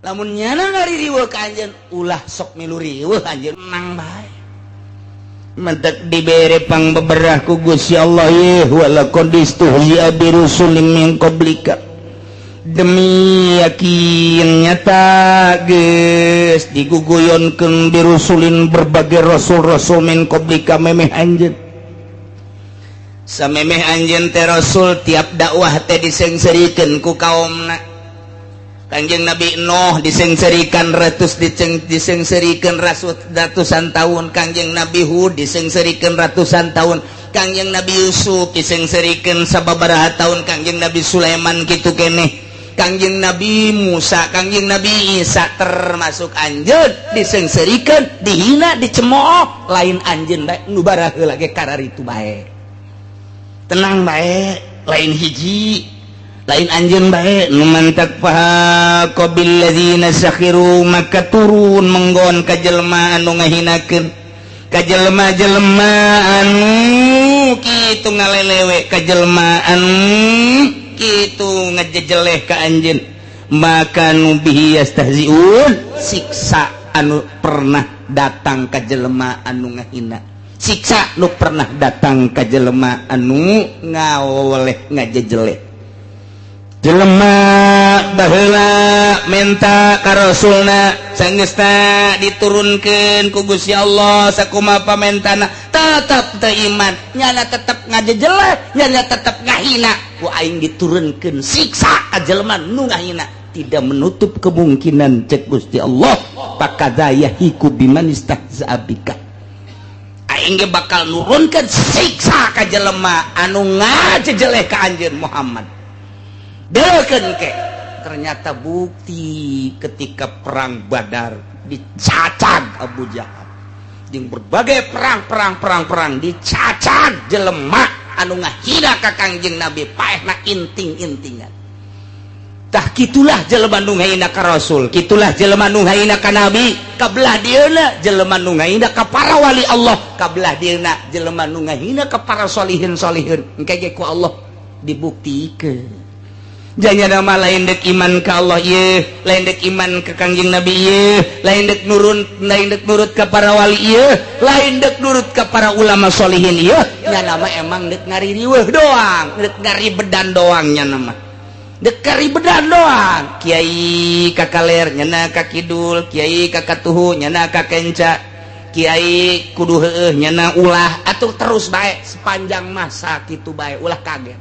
Lamun nyana ngaririweuh ka anjeun, ulah sok milu riweuh anjeun, menang bae. Mentek dibere pang beberah ku Gusti Allah ye, walaqad istuhzi'a bi rusulin min qablika, demi yakin nyata geus diguguyonkeun birusulin berbagai rasul-rasul min qablika memeh anjeun. Samemeh anjeun teh rasul, tiap dakwah teh disengserikeun ku kaumna. Kanjeng Nabi Nuh disengserikan ratus diceng disengserikan rasul ratusan tahun. Kanjeng Nabi Hud disengserikan ratusan tahun. Kanjeng Nabi Yusuf disengserikan sababaraha tahun. Kanjeng Nabi Sulaiman kitu keneh, Kanjeng Nabi Musa, Kanjeng Nabi Isa, termasuk anjeun disengserikan, dihina, dicemooh. Lain anjeun bae, nu baraheula ge kararitu bae. Tenang bae, lain hiji, lain anjeun bae nu mantak. Fahaqa billadzina sakhiru, maka turun menggon ka jelema anu ngahinakeun, ka jelema-jelema anu kitu ngalelewe, ka jelema anu kitu ngajejeleh ka anjeun, maka nu bihi yastahziun, siksa anu pernah datang ka jelema anu ngahina, siksa nu pernah datang ka jelema anu ngawoleh ngajejeleh. Jelema baheula menta ka rasulna, sanggeusna diturunkeun ku Gusti Allah sakumaha pamentana, tetep teu iman nyana, tetep ngajejeleh nyana, tetep ngahina, ku aing diturunkeun siksa ka jelema nu ngahina. Tidak menutup kemungkinan, cek Gusti Allah, fakadza yahiqu biman istahza'a bika, aing ge bakal nurunkeun siksa ka jelema anu ngajejeleh ka anjeun Muhammad. Deukeun ke ternyata bukti ketika perang Badar dicacag Abu Jahal jeung berbagai perang-perang perang-perang dicacag jelema anu ngahina ka Kangjeng Nabi, paehna inting-intingan. Tah, kitulah jelema nu ngahina ka Rasul, kitulah jelema nu ngahina ka Nabi, kabelah dieuna jelema nu ngahina ka para wali Allah, kabelah dieuna jelema nu ngahina ka para solihin solihin, engke ge ku Allah dibuktikeun. Janya nama lain dek iman ka Allah ye, lain dek iman ke Kangjeng Nabi ye, lain dek nurun, lain dek nurut ke para wali ye, lain dek nurut ke para ulama solihin ye. Nya nama emang dek ngaririweuh doang, dek ngaribedan doang. Nya nama dek ngaribedan doang. Kiai ka kaler nyana ka kidul, kiai ka katuhu nyana ka kenca, kiai kudu heueuh nyana ulah. Atuh terus bae sepanjang masa kitu bae, ulah kaget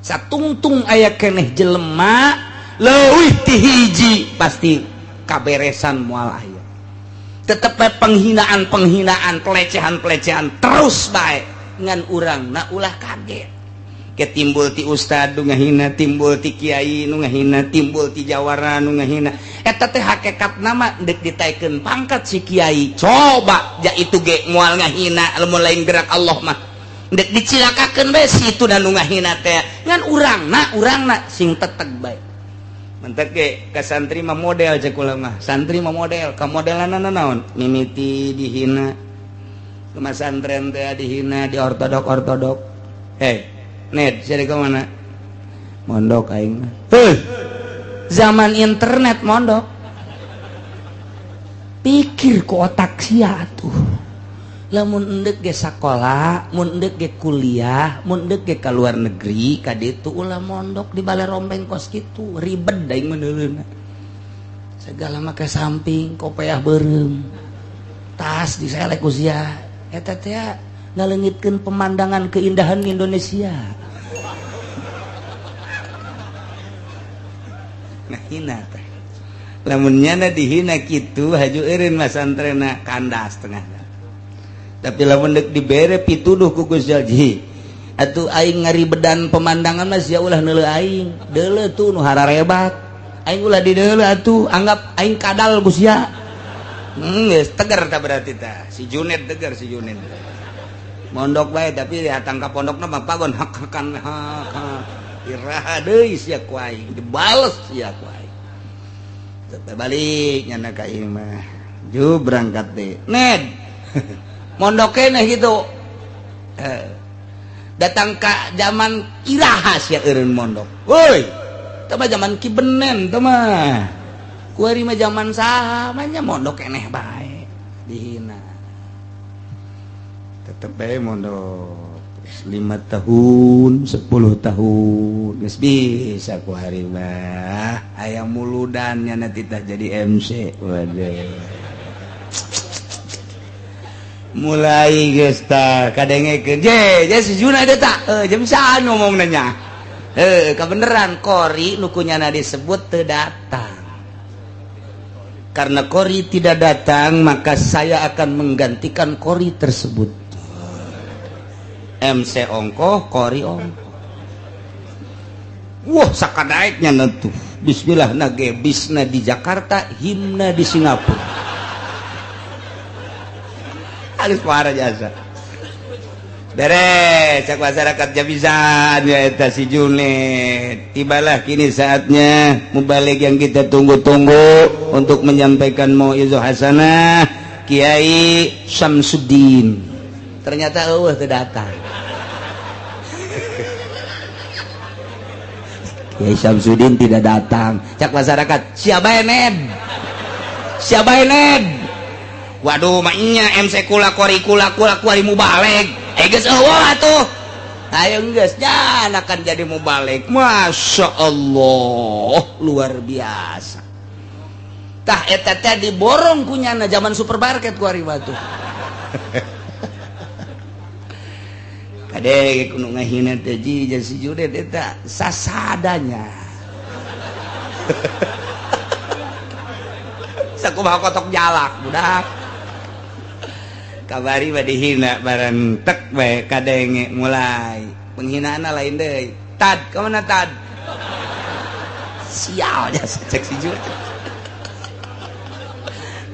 satungtung aya keneh jelema leuwih ti hiji, pasti kaberesan moal aya. Tetep bae penghinaan penghinaan, pelecehan pelecehan terus bae, ngan urang na ulah kaget. Ke timbul ti ustad nu ngahina, timbul ti kiai nu ngahina, timbul ti jawara nu ngahina. Eta teh hakekat nama dek ditaikeun pangkat si kiai. Coba ja itu ge moal ngahina lamun lain gerak Allah mah. Dek dicilakakeun bae si itu dan nu ngahina teh. Ngan urang na, urang na sing teteg bae. Mentek ge ka santri mah model, cek kula mah santri mah model kamodelanana naon? Mimiti dihina ke masantren teh, dihina di ortodok ortodok. Hei net, jadi ke mana mondok aing mah? Heuh, zaman internet mondok, pikir ku otak sia tuh. Lamun endek ge sakola, mun endek ge kuliah, mun endek ge ka luar negeri ka ditu, ulah mondok di balai rombeng kos kitu. Ribet daing meneuleuna, segala make samping, kopeah beureum, tas diselek ku sia. Eta teh ngaleungitkeun pemandangan keindahan Indonesia. Nah, hina teh lamun nyana dihina kitu, haju eureun masantrena kandas tengah. Tapi lamun dek dibere pituduh ku Gusti Allah, atuh aing ngaribedan pemandangan mah, sia ulah neuleuh aing, deuleu tuh nu hararebat. Aing ulah dideuleu atuh, anggap aing kadal ku sia. Geus tegar tah berarti tah si Junet, tegar si Junet. Mondok bae, tapi ya tangka pondokna mah pagon hak-hakan hak hak. Iraha deui sia ku aing dibales sia ku aing. Tetep balik nyana ka imah ju, berangkat deh ned, mondok keneh gitu. Datang ke zaman iraha sia eureun mondok? Woi, teu mah zaman Ki Benen teu mah. Kuari mah zaman saha mah nya mondok keneh bae dihina. Tetep bae mondok 5 tahun 10 tahun geus bisa kuari mah aya muludan nya nanti tah jadi MC. Waduh. Mulai geus tah kadengekeun je je si Juna eta tah jam saan ngomongna nya. Kebeneran kori nu kunyana disebut teu datang. Karena kori tidak datang maka saya akan menggantikan kori tersebut. MC ongkoh, kori ongkoh. Wah, sakadaeknya tuh. Bismillah nage bisna di Jakarta, himna di Singapura. Harus parah jasa. Beres, cak masyarakat jabisan ya eta si Junet. Tibalah kini saatnya mubalig yang kita tunggu-tunggu untuk menyampaikan mauizah hasanah Kiai Syamsuddin. Ternyata eueuh teu datang. Kiai Syamsuddin tidak datang. Cak masyarakat, siapa ned? Siapa ned? Waduh, maknya MC kula kori kula kula kuari mubalig. Geus eueuh atuh. Ayo geus jan akan jadi mubalig. Masya Allah, luar biasa. Tah eta teh diborong kunyana zaman supermarket kuari batu. Kade kudu ngahina teh ji si Junet eta sasadanya. Sakumaha kotok jalak budak. Kabari mah dihina bareng tek bae kadenge mulai. Penghinaan lain deui. Tad, ka mana tad? Sial jasa cek si Junet.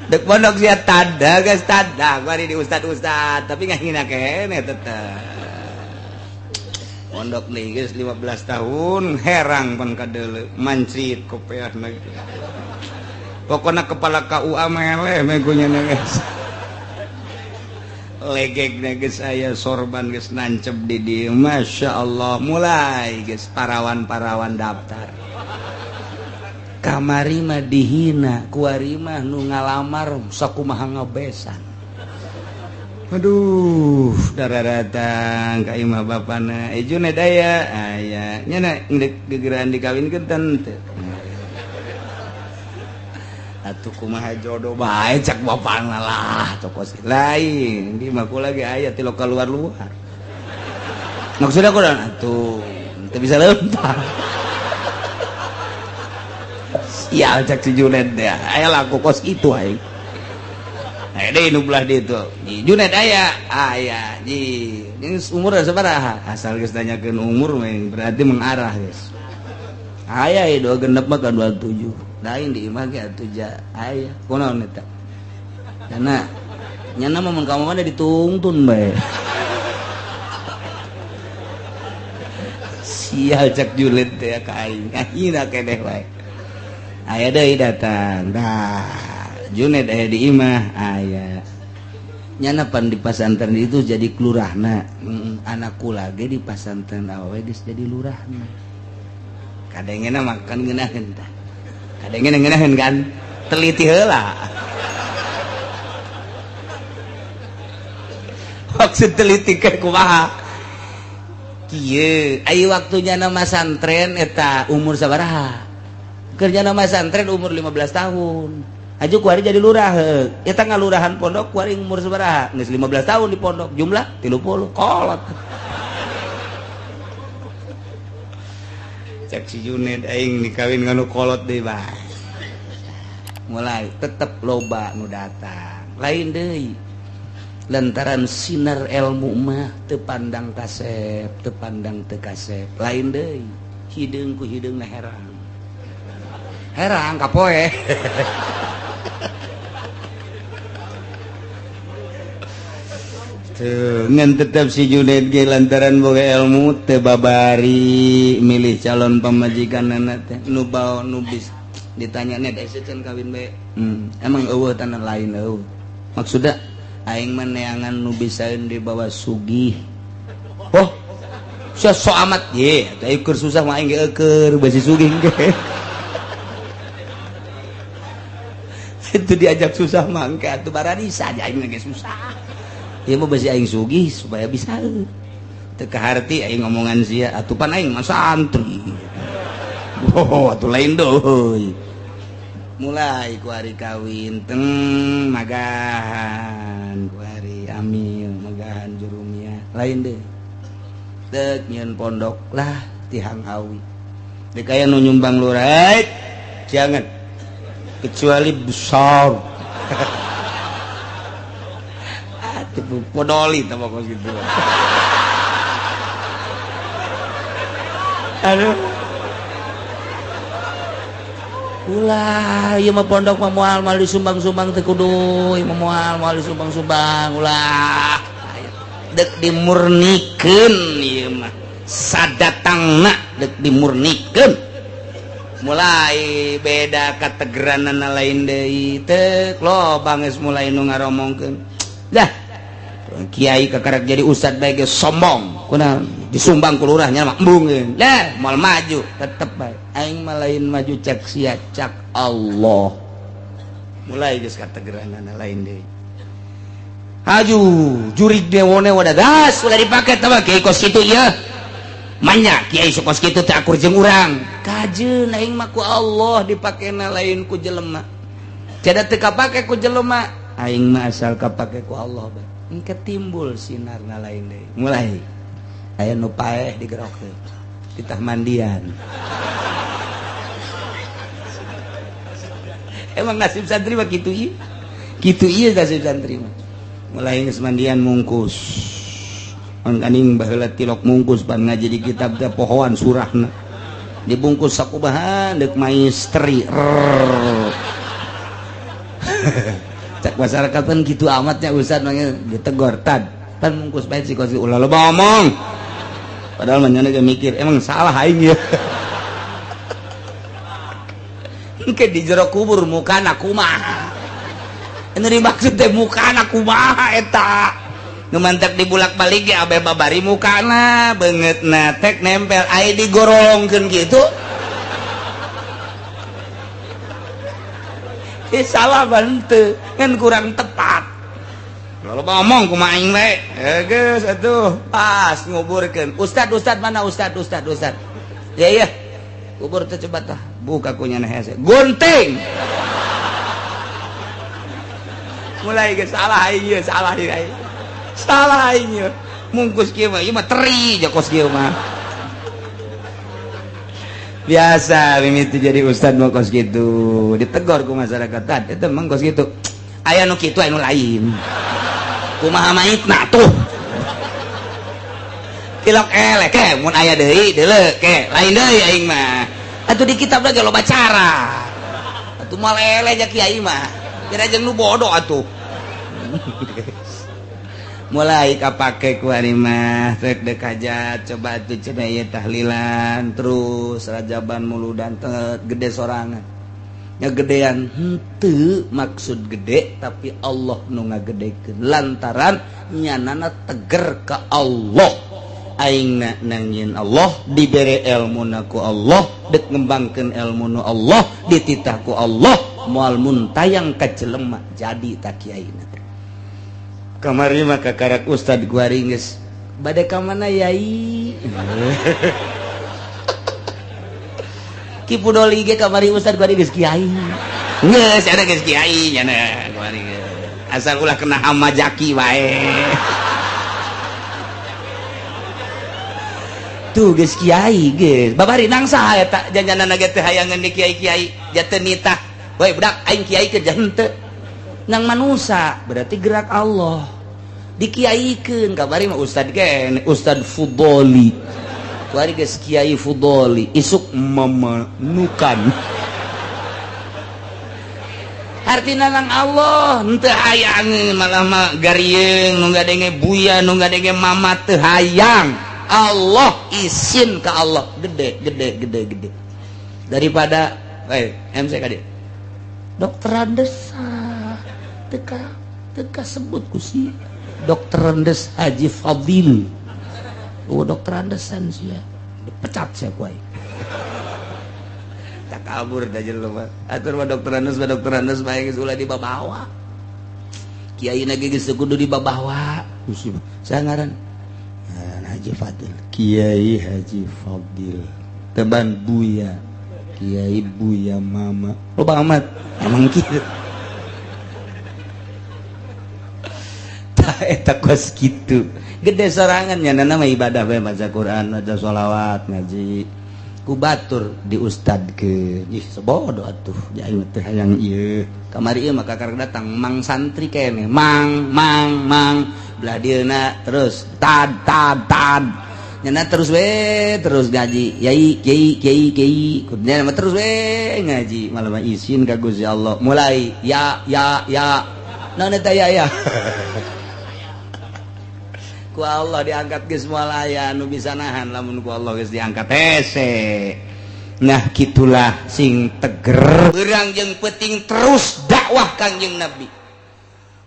Dek pondok sia tad, geus tad. Dah kuari di ustad-ustad, tapi ngahina keneh tetep. Pondok nih geus 15 tahun herang pan kadeuleu mancit kopeahna. Pokona kepala KUA meleh meh kunyana geus. Legegna geus aya sorban geus nancep di dieu. Masya Allah mulai geus parawan-parawan daftar. Kamari mah dihina, kuari mah nu ngalamar sakumaha ngabesan. Aduh, darah datang ka imah bapana. Junet aya, aya. Nya ndek gegeran dikawinkeun teu. Atuh kumaha jodoh bae cak bapana lah, tokos lain. Di mah kula ge aya ti lokal luar-luar. Maksudna kunaon atuh, teu bisa lempar. Sial cak si Junet teh. Aya laku kos kitu aing. Deui nu belah ditu. Junet aya, aya. Ji, ini umur sabaraha? Asal geus nanyakeun umur mah berarti mengarah geus. Aya ieu dua genep mah ka 27. Lain di imah ge atuh ja aya. Kunaon eta? Karena nyana mah mun ka mana ditungtun bae. Sial cak Junet teh ka aing. Ngahina keneh bae. Aya deui datang. Dah. Junet aya di imah aya nyana pan di pasantren itu jadi kelurahna. Anakku lagi di pasantren awewe geus jadi lurahna. Kadengena makan ngeunaheun tah. Kadengena ngeunaheun kan teliti heula. Maksud teliti ke kumaha? Kieu aya waktunya nama santren eta umur sabaraha? Kerja nama santren umur 15 tahun. Aju kuari jadi lurah, eta ngalurahan pondok kuari umur sabaraha? Geus 15 tahun di pondok, jumlah 30 kolot. Cek si Junet aing dikawin nganu kolot deui bae. Mulai tetep loba nu datang. Lain deui. Lantaran sinar ilmu mah teu pandang kasep, teu pandang teu kasep. Lain deui. Hideung ku hideungna herang. Herang kapoe. Tuh, ngan tetep si Junet ge lantaran boga ilmu teu babari milih calon pamajikanana teh nu bao nu bis ditanya net ese can kawin bae. Emang eueuh tanah lain eueuh. Maksudna aing mah neangan nu bisaeun dibawa sugih. Oh, sia sok amat ye, atuh keur susah mah aing ge eueur basi sugih ge. Itu diajak susah mangka atuh bararisa aja aing ge susah. Ieu mah besi aing sugih supaya bisa. Teu kaharti aing ngomongan sia atuh pan aing mah santri. Oh, atuh lain deui. Mulai ku hari kawin teng magahan ku hari amil magahan jurumia lain deh. Dek nyieun pondok lah tihang awi. Dek aya nu nyumbang lurah, jangan kecuali besar. Atuh podoli tah pokok gitu. Aduh. Ulah ieu mah pondok mah moal moal disumbang-sumbang teu kudu, ieu mah moal moal disumbang-sumbang ulah. Dek dimurnikeun ieu mah. Sadatangna dek dimurnikeun. Mulai beda kategeranana lain deui teu loba geus mulai nu ngaromongkeun. Dah kiai kakarak jadi ustad bae geus sombong. Kunaon disumbang ku lurahnya mah embungeun. Lah moal maju tetep bae. Aing mah lain maju cek sia cak Allah. Mulai geus kategeranana lain deui. Haju jurig dewone wadah gas ulah dipake tah kiai kos kitu ieu. Manya kiai kos kitu teh akur jeung urang. Kajeun aing mah ku Allah dipakena lain ku jelema. Cada teu kapake ku jelema, aing mah asal kapake ku Allah bae. Engke timbul sinarna lain deui. Mulai aya nu paeh digerokeun titah mandian. Emang nasib santri mah kitu ieu. Kitu ieu nasib santri mah. Mulai geus mandian mungkus. Kaning baheula tilok mungkus pan ngaji di kitab teh pohoan surahna. Dibungkus sakubahan deuk maistri. Cak masyarakat pan kitu amatnya ustad manggil ditegor tad. Pan mungkus bae si kos ulah loba omong. Padahal mah nyana ge mikir emang salah aing ya. Engke di jero kubur mukana kumaha. Anu dimaksud teh mukana kumaha eta. Nu mantak dibulak-balik ge abe babari mukana beungeutna tek nempel ai digorolongkeun kitu. Salah bante kan kurang tepat. Loba omong kumaha aing we. Geus atuh pas nguburkeun. Ustad ustad mana ustad ustad ustad. Ya ya. Kubur teh coba tah buka ku nyana hese. Gunting. Mulai geus salah aing ieu, salah ieu aing. Salah aing ieu. Mungkus kieu mah ieu mah teri jokos kieu mah. Biasa mimiti jadi ustad mah kos kitu, ditegor ku masyarakat. Tad eta mah kos kitu. Aya nu kitu aya nu lain. Kumaha maitna tuh. Tilok eleh ke mun aya deui deuleu ke lain deui aing mah. Atuh di kitab lagi loba cara. Atuh moal eleh ja kiai mah. Kira jeung nu bodoh atuh. Mulai kapake ku ari mah rek deuk hajat coba atuh cenah ieu tahlilan terus rajaban muludan teh gede sorangan. Nya gedean henteu maksud gede tapi Allah nu ngagedekeun lantaran nyanana teger ka Allah. Aingna nangieun Allah dibere elmuna ku Allah deuk ngembangkeun elmu nu Allah dititah ku Allah moal muntayang ka jelema jadi ta kiaina. Kamari mah kakarak ustad guari geus bade ka mana yai. Ki Pudoli ge kamari ustad guari geus kiai. Geus ada geus kiai nya guari geus. Asal ulah kena hama jaki wae. Tuh geus kiai geus. Babari nang saha eta janjanana ge teh hayangeun di kiai-kiai jateu nitah. Woi budak aing kiai ke henteu. Nang manusa berarti gerak Allah. Dikiaikeun kabari mah ustad ge Ustad Fudoli. Kuari geus Kiai Fudoli isuk memenukan. Artina nang Allah henteu hayangeun malah mah garieung nu ngadenge buya nu ngadenge mama teu hayang. Allah isin ka Allah gede gede gede gede. Daripada MC ka dieu. Dokter Andes teka sebut ku si Dokter Andes Haji Fadil. Oh dokter Andesan sia dipecat sia ku aing. Takabur da jelema. Atur mah dokter Anus bae geus ulah dibabawa. Kiai na ge geus kudu dibabawa. Saha ngaran? Haji Fadil. Kiai Haji Fadil. Teban Buya. Kiai Buya Mama. Loba amat. Emang kieu. Tah eta kos kitu. Gede sorangan nya nama ibadah bae maca Quran, maca sholawat, ngaji. Ku batur di ustad ke. Ih sebodoh atuh. Aing teh hayang ieu. Kamari ieu mah kakak datang mang santri kene. Mang mang mang belah dieuna terus tad tad tad. Nyana terus we terus ngaji. Yai kiai kiai kiai. Kudunya mah terus we ngaji. Malah mah isin ka Gusti Allah. Mulai ya ya ya. Naon eta ya ya. Ku Allah diangkat geus moal aya nu bisa nahan lamun ku Allah geus diangkat hese. Nah kitulah sing teger beurang jeung peuting terus dakwah Kangjeng Nabi.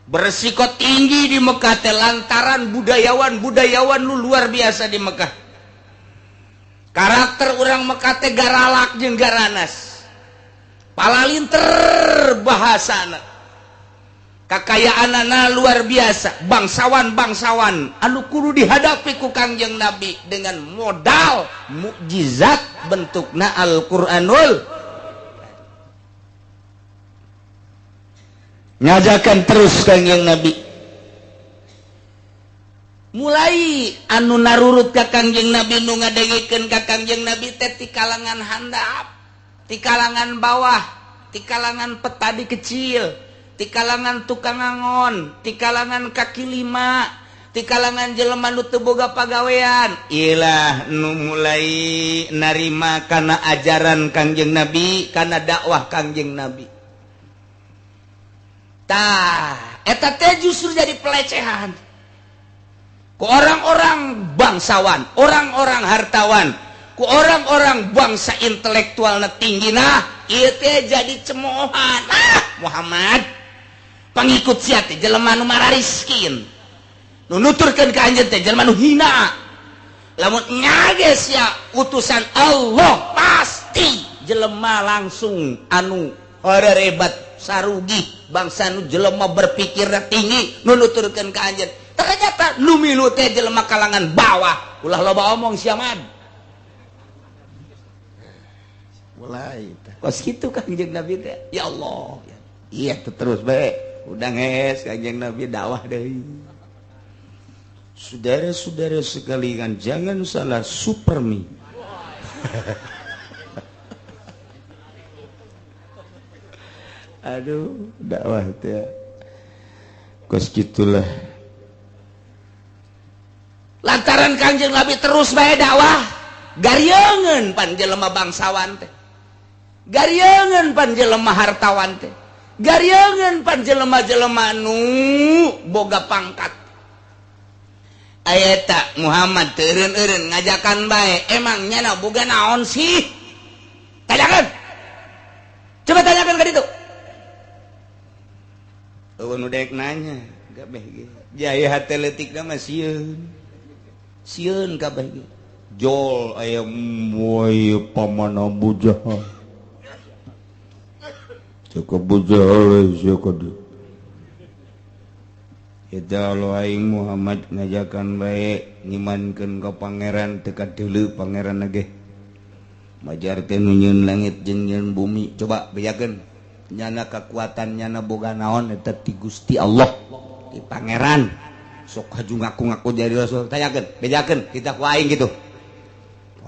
Beresiko tinggi di Mekah teh lantaran budayawan-budayawan lu luar biasa di Mekah. Karakter urang Mekah teh garalak jeung garanas. Palalinter bahasana. Kekayaanana luar biasa, bangsawan-bangsawan anu kudu dihadapi ku Kangjeng Nabi dengan modal mukjizat bentukna Al-Qur'anul. Ngajakan terus Kangjeng Nabi. Mulai anu narurut ka Kangjeng Nabi nu ngadengekeun ka Kangjeng Nabi teh ti kalangan handap, ti kalangan bawah, ti kalangan petani kecil, ti kalangan tukang angon, ti kalangan kaki lima, ti kalangan jelema nu teu boga pagawean. Ilah nu mulai narima kana ajaran Kangjeng Nabi, kana dakwah Kangjeng Nabi. Tah, eta teh justru jadi pelecehan ku orang-orang bangsawan, orang-orang hartawan, ku orang-orang bangsa intelektualna tinggi. Nah, ieu teh jadi cemoohan. Ah, Muhammad pangikut sia teh jelema nu marariskin, nu nuturkeun ka anjeun teh jelema nu hina. Lamun nyage sia utusan Allah pasti jelema langsung anu horerebat sarugi bangsa nu jelema berpikirna tinggi nu nuturkeun ka anjeun. Ternyata nu milu teh jelema kalangan bawah. Ulah loba omong sia mad. Mulai teh kos kitu Kangjeng Nabi teh. Ya Allah. Iya terus bae. Udah ngees Kangjeng Nabi dakwah deui. Saudara-saudara sekalian, jangan salah supermi. Aduh, dakwah teh. Kos gitulah. Lantaran Kangjeng Nabi terus bae dakwah, garieungeun pan jelema bangsawan teh. Garieungeun pan jelema hartawan teh. Garieungeun pan jelema-jelema nu boga pangkat. Aya eta Muhammad teu eureun-eureun ngajakan bae, emang nyana boga naon sih? Tanyakeun. Coba tanyakeun ka ditu. Eueuh nu daek nanya, gabeh ge. Jaya hate leutikna mah sieun. Sieun kabeh ge. Jol aya moy paman Abu Jahal. Cukup Abu Jahal sia kudu. Eta lo aing Muhammad ngajakan bae ngimankeun ka pangeran teu kadeuleu pangeran ge. Majar teh nu nyieun langit jeung nyieun bumi. Coba bejakeun nyana kekuatan nyana boga naon eta ti Gusti Allah, ti pangeran. Sok haju ngaku-ngaku jadi rasul, tanyakeun, bejakeun kita ku aing gitu.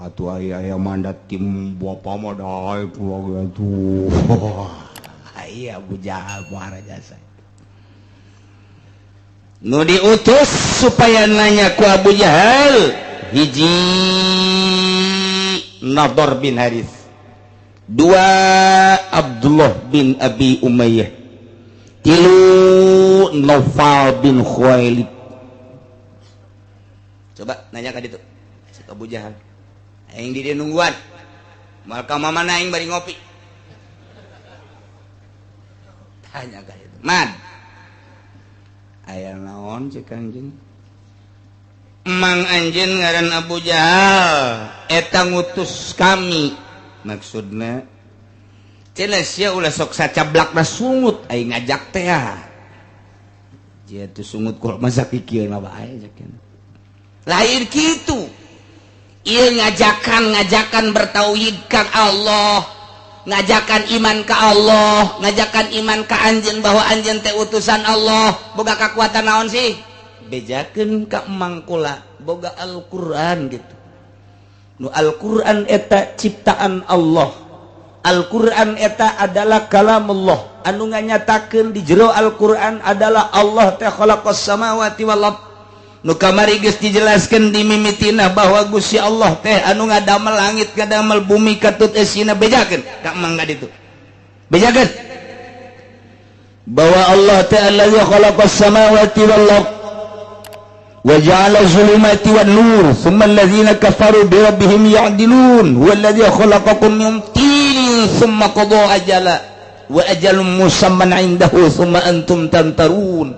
Atuh aya mandat tim bapa mah daek atuh. Iya Abu Jahal muara jasa. Nu diutus supaya nanya ku Abu Jahal hiji Nadhr bin Harith, dua Abdullah bin Abi Umayyah, tilu Naufal bin Khuwailid. Coba nanya ka ditu si Abu Jahal, aing di dieu nungguan moal ka mamana aing bari ngopi. Tanya ka ditu, "Mad, aya naon cek anjeun?" Mang anjeun ngaran Abu Jahal eta ngutus kami, maksudna Cenah sia ulah sok sacablakna sungut aing ngajak teh ah. Jia tuh sungut kok masa kikieu na bae ceuk. Lain kitu. Ieu ngajakan bertauhid ka Allah, ngajakan iman ka Allah, ngajakan iman ka anjeun bahwa anjeun teh utusan Allah, boga kakuatan naon sih? Bejakeun ka emang kula boga Al-Qur'an gitu. Nu Al-Qur'an eta ciptaan Allah. Al-Qur'an eta adalah kalamullah anu nganyatakeun di jero Al-Qur'an adalah Allah teh khalaqas samawati wal ard. Nu kamari geus dijelaskeun di mimitina bahwa Gusti Allah teh anu ngadamel langit ngadamel bumi katut esina bejakeun ka emang ka ditu. Bejakeun bahwa Allah teh allazi khalaqas samawati wal ard wa ja'ala zulumati wan nur thumma allazina kafaru bi rabbihim ya'dilun huwa allazi khalaqakum min tinin thumma qada ajala wa ajalun musamman 'indahu thumma antum tamtarun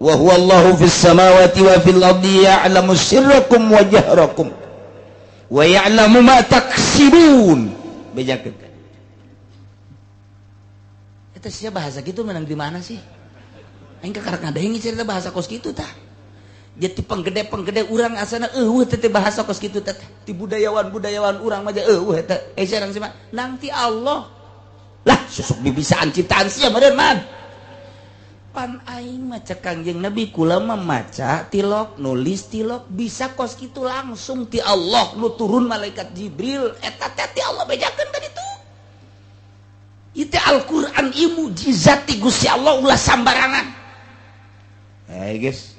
wa huwa Allahu fis samawati wa fil ardi ya'lamu sirrakum wa jahrakum wa ya'lamu ma taksibun. Bejakeun eta sia bahasa kitu menang di mana sih? Aing kakarek ngadenge cerita bahasa kos kitu tah. Jadi penggede-penggede urang asana eueuh teh bahasa kos kitu teh. Ti budayawan-budayawan urang mah eueuh eta. Eh sareng sih mah nang ti Allah. Lah susuk bibisaan ciptaan sia meureun man. Pan aing mah cek Kangjeng Nabi kula mah maca tilok, nulis tilok bisa kos kitu langsung ti Allah nu turun malaikat Jibril eta teh ti Allah bejakeun ka ditu. Ieu teh Al-Qur'an ieu mukjizat ti Gusti Allah ulah sambarangan. Eh guys,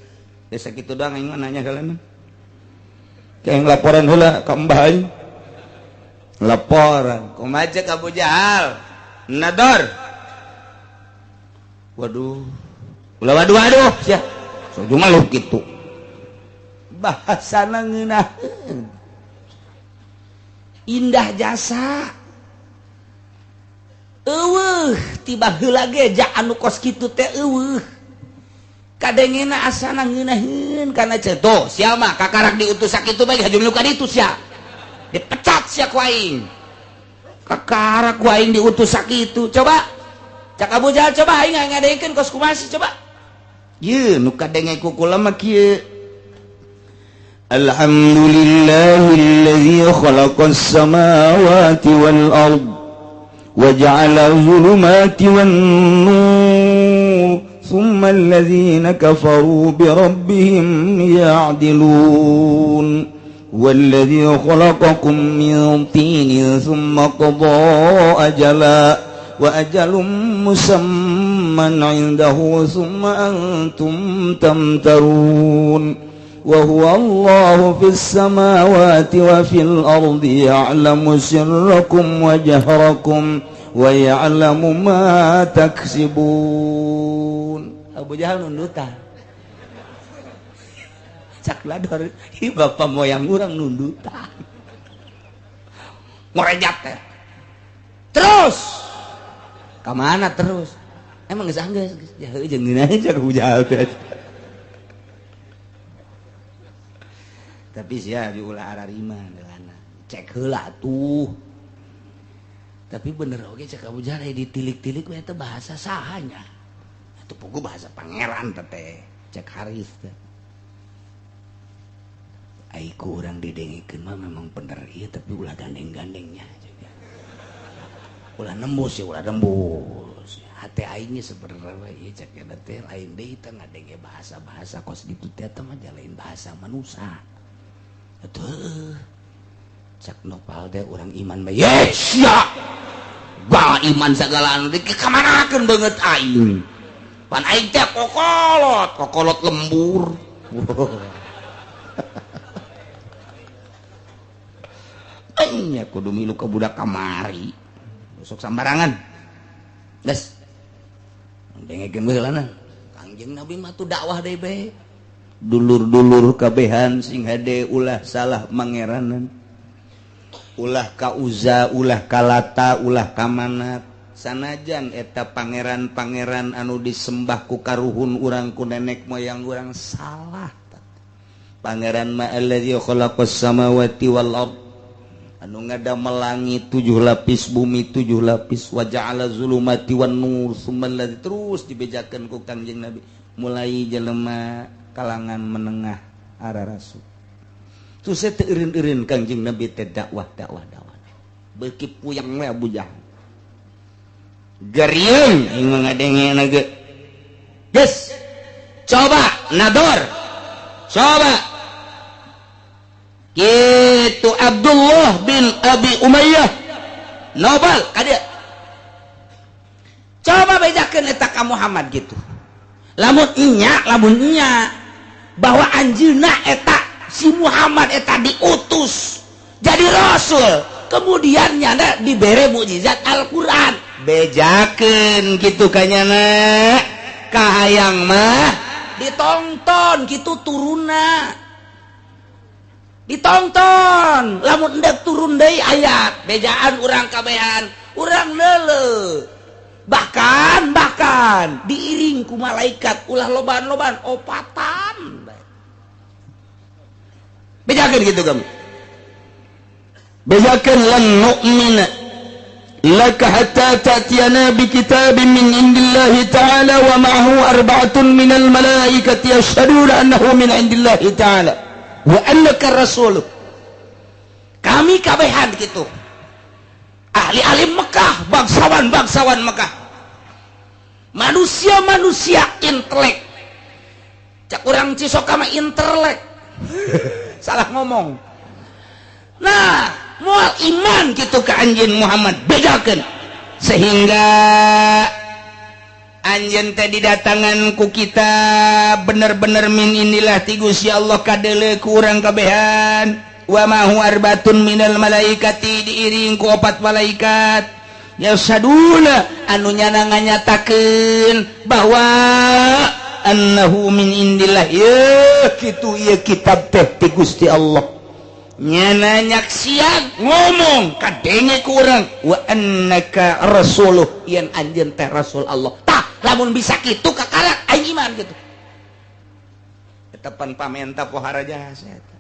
desa kitu doang aing mah nanya kalian. Kayak laporan heula ka Mbah aing. Laporan, kumaha cek Abu Jahal? Nador. Waduh. Ulah waduh waduh sia. So jumaluh kitu. Bahasana ngeunaheun. Indah jasa. Eueuh tiba heula ge ja anu kos kitu teh eueuh. Kadengena asana ngeunaheun kana ceto sia mah kakarak diutus sakitu bae hajum nu ka ditu sia. Dipecat sia ku aing. Kakarak ku aing diutus sakitu. Coba cak Abu Jahal coba aing ngadengkeun kos kumaha sih coba. Ye nu kadenge ku kula mah kieu. Alhamdulillahillazi khalaqas samawati wal ard wa ja'ala zulumati wan nur thumma allazina kafaru bi rabbihim ya'dilun wallazi khalaqakum min tinin thumma qada ajala wa ajalum musamman 'indahu thumma antum tamtarun wa huwa Allahu fis samawati wa fil ardi ya'lamu sirrakum wa jahrakum wa ya'lamu ma taksibun. Abu Jahal nundutan. Cak lador, ih bapak moyang urang nundutan. Ngorejat teh. Terus ka mana terus? Emang geus anggeus, geus jauh jeung ngeunah cak Abu Jahal teh. Tapi sia diulah ararima geulana. Cek heula tuh. Tapi bener oge cek Abu Jahal ditilik-tilik we eta bahasa sahanya. Atuh pugu bahasa pangeran teh cek Haris teh. Ai ku urang didengikeun mah memang bener ieu tapi ulah gandeng-gandengnya juga. Ulah nembus ya, ulah nembus. Hate aingnya sebenarnya ieu cek eta teh lain deui teh ngadenge bahasa-bahasa kos kitu teh teh mah lain bahasa manusia. Atuh cek Nopal teh urang iman mah yes ya. Bah iman segala anu dikamanakeun beungeut aing. Pan aing teh kokolot, kokolot lembur. Aing nya kudu milu ka budak kamari. Besok sambarangan. Geus. Dengekeun heulana. Kangjeng Nabi mah tuh dakwah deui bae. Dulur-dulur kabehan sing hade ulah salah mangeranan. Ulah ka Uza, ulah ka Lata, ulah ka Manat. Sanajan eta pangeran-pangeran anu disembah ku karuhun urang ku nenek moyang urang salah. Pangeran ma allazi khalaqas samawati wal ard. Anu ngadamel langit 7 lapis, bumi 7 lapis, wa ja'ala zulumati wan nur summa alladzi, terus dibejakeun ku Kangjeng Nabi mulai jelema kalangan menengah arah rasul. Terus teu eureun-eureun Kangjeng Nabi teh dakwah dakwah dakwah. Beuki puyeng we Abu Jahal. Geriung aing mah ngadengena ge. Geus. Coba nador. Coba. Gitu Abdullah bin Abi Umayyah. Nobel ka dieu. Coba bejakeun eta ka Muhammad gitu. Lamun nya bahwa anjeunna eta si Muhammad eta diutus jadi rasul, kemudian nyana dibere mukjizat Al-Qur'an. Bejakeun kitu ka nyana. Kahayang mah ditonton kitu turunna. Ditonton lamun endek turun deui ayat bejaan urang kabehan urang leuleuh. Bahkan diiring ku malaikat ulah loban-loban opatan. Bejakeun kitu kamu. Bejakeun lan nu'mina laka hatta ta'tiyana bi kitabin min indillahi ta'ala wa ma'ahu arba'atun minal malaikati yashhaduna annahu min indillahi ta'ala wa annaka rasuluh. Kami kabehan gitu. Ahli-ahli Mekah, bangsawan-bangsawan Mekah, manusia-manusia intelek. Cak urang Cisoka mah intelek. Salah ngomong. Nah, moal iman gitu ke anjeun Muhammad, bedakeun sehingga anjeun teh didatangan ku kita bener-bener min inilah ti Gusti Allah kadeuleu ku urang kabehan. Wa ma huwa arbatun minal malaikati, diiring ku opat malaikat yasaduna anu nyana nganyatakeun bahwa annahu min indillah, ye kitu ieu kitab teh ti Gusti Allah. Nyana nyaksian ngomong kadenge ku urang wa annaka rasuluh, yen anjeun teh rasul Allah. Tah lamun bisa kitu kakalak aing iman kitu. Eta pan pamenta pohara jasa eta.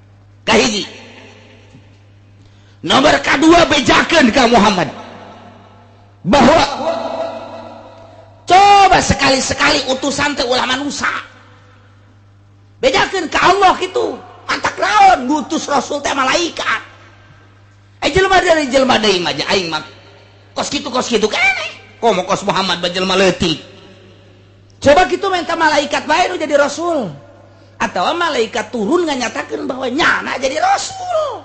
Kahiji. Nomor kedua bejakeun ka Muhammad bahwa coba sekali-sekali utusan teh ulah manusia. Bejakeun ka Allah kitu. Mantak naon ngutus rasul teh malaikat. Jelema dari jelema deui mah aing mah kos kitu keneh. Komo kos Muhammad ba jelema leutik. Coba kitu minta malaikat bae nu jadi rasul. Atau malaikat turun nganyatakeun bahwa nyana jadi rasul.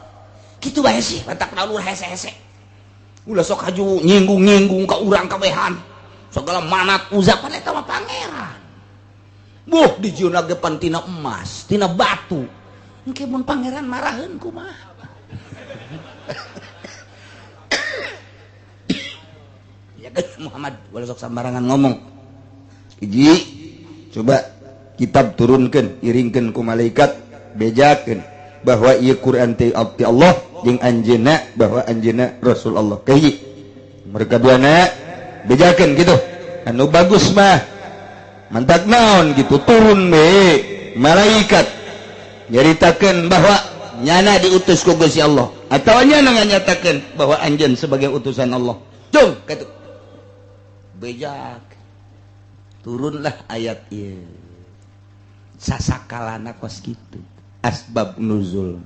Kitu bae sih mantak naon ulah hese-hese. Ulah sok haju nyinggung-nyinggung ka urang kabehan. Segala manat uzak pan eta mah pangeran. Buh dijieunna ge pan tina emas, tina batu. Engke mun pangeran maraheun kumaha? Ya kan Muhammad ulah sok sambarangan ngomong. Hiji, coba kitab turunkeun, iringkeun ku malaikat, bejakeun bahwa ieu Quran teh abdi Allah jeung anjeunna bahwa anjeunna Rasul Allah. Kahiji. Mereka duana bejakeun gitu. Anu bagus mah mantak naon gitu turun we malaikat nyaritakeun bahwa nyana diutus ku Gusti Allah atau nyana nganyatakeun bahwa anjeun sebagai utusan Allah. Cung kitu. Bejak. Turunlah ayat ieu. Sasakalana kos kitu. Asbab nuzul.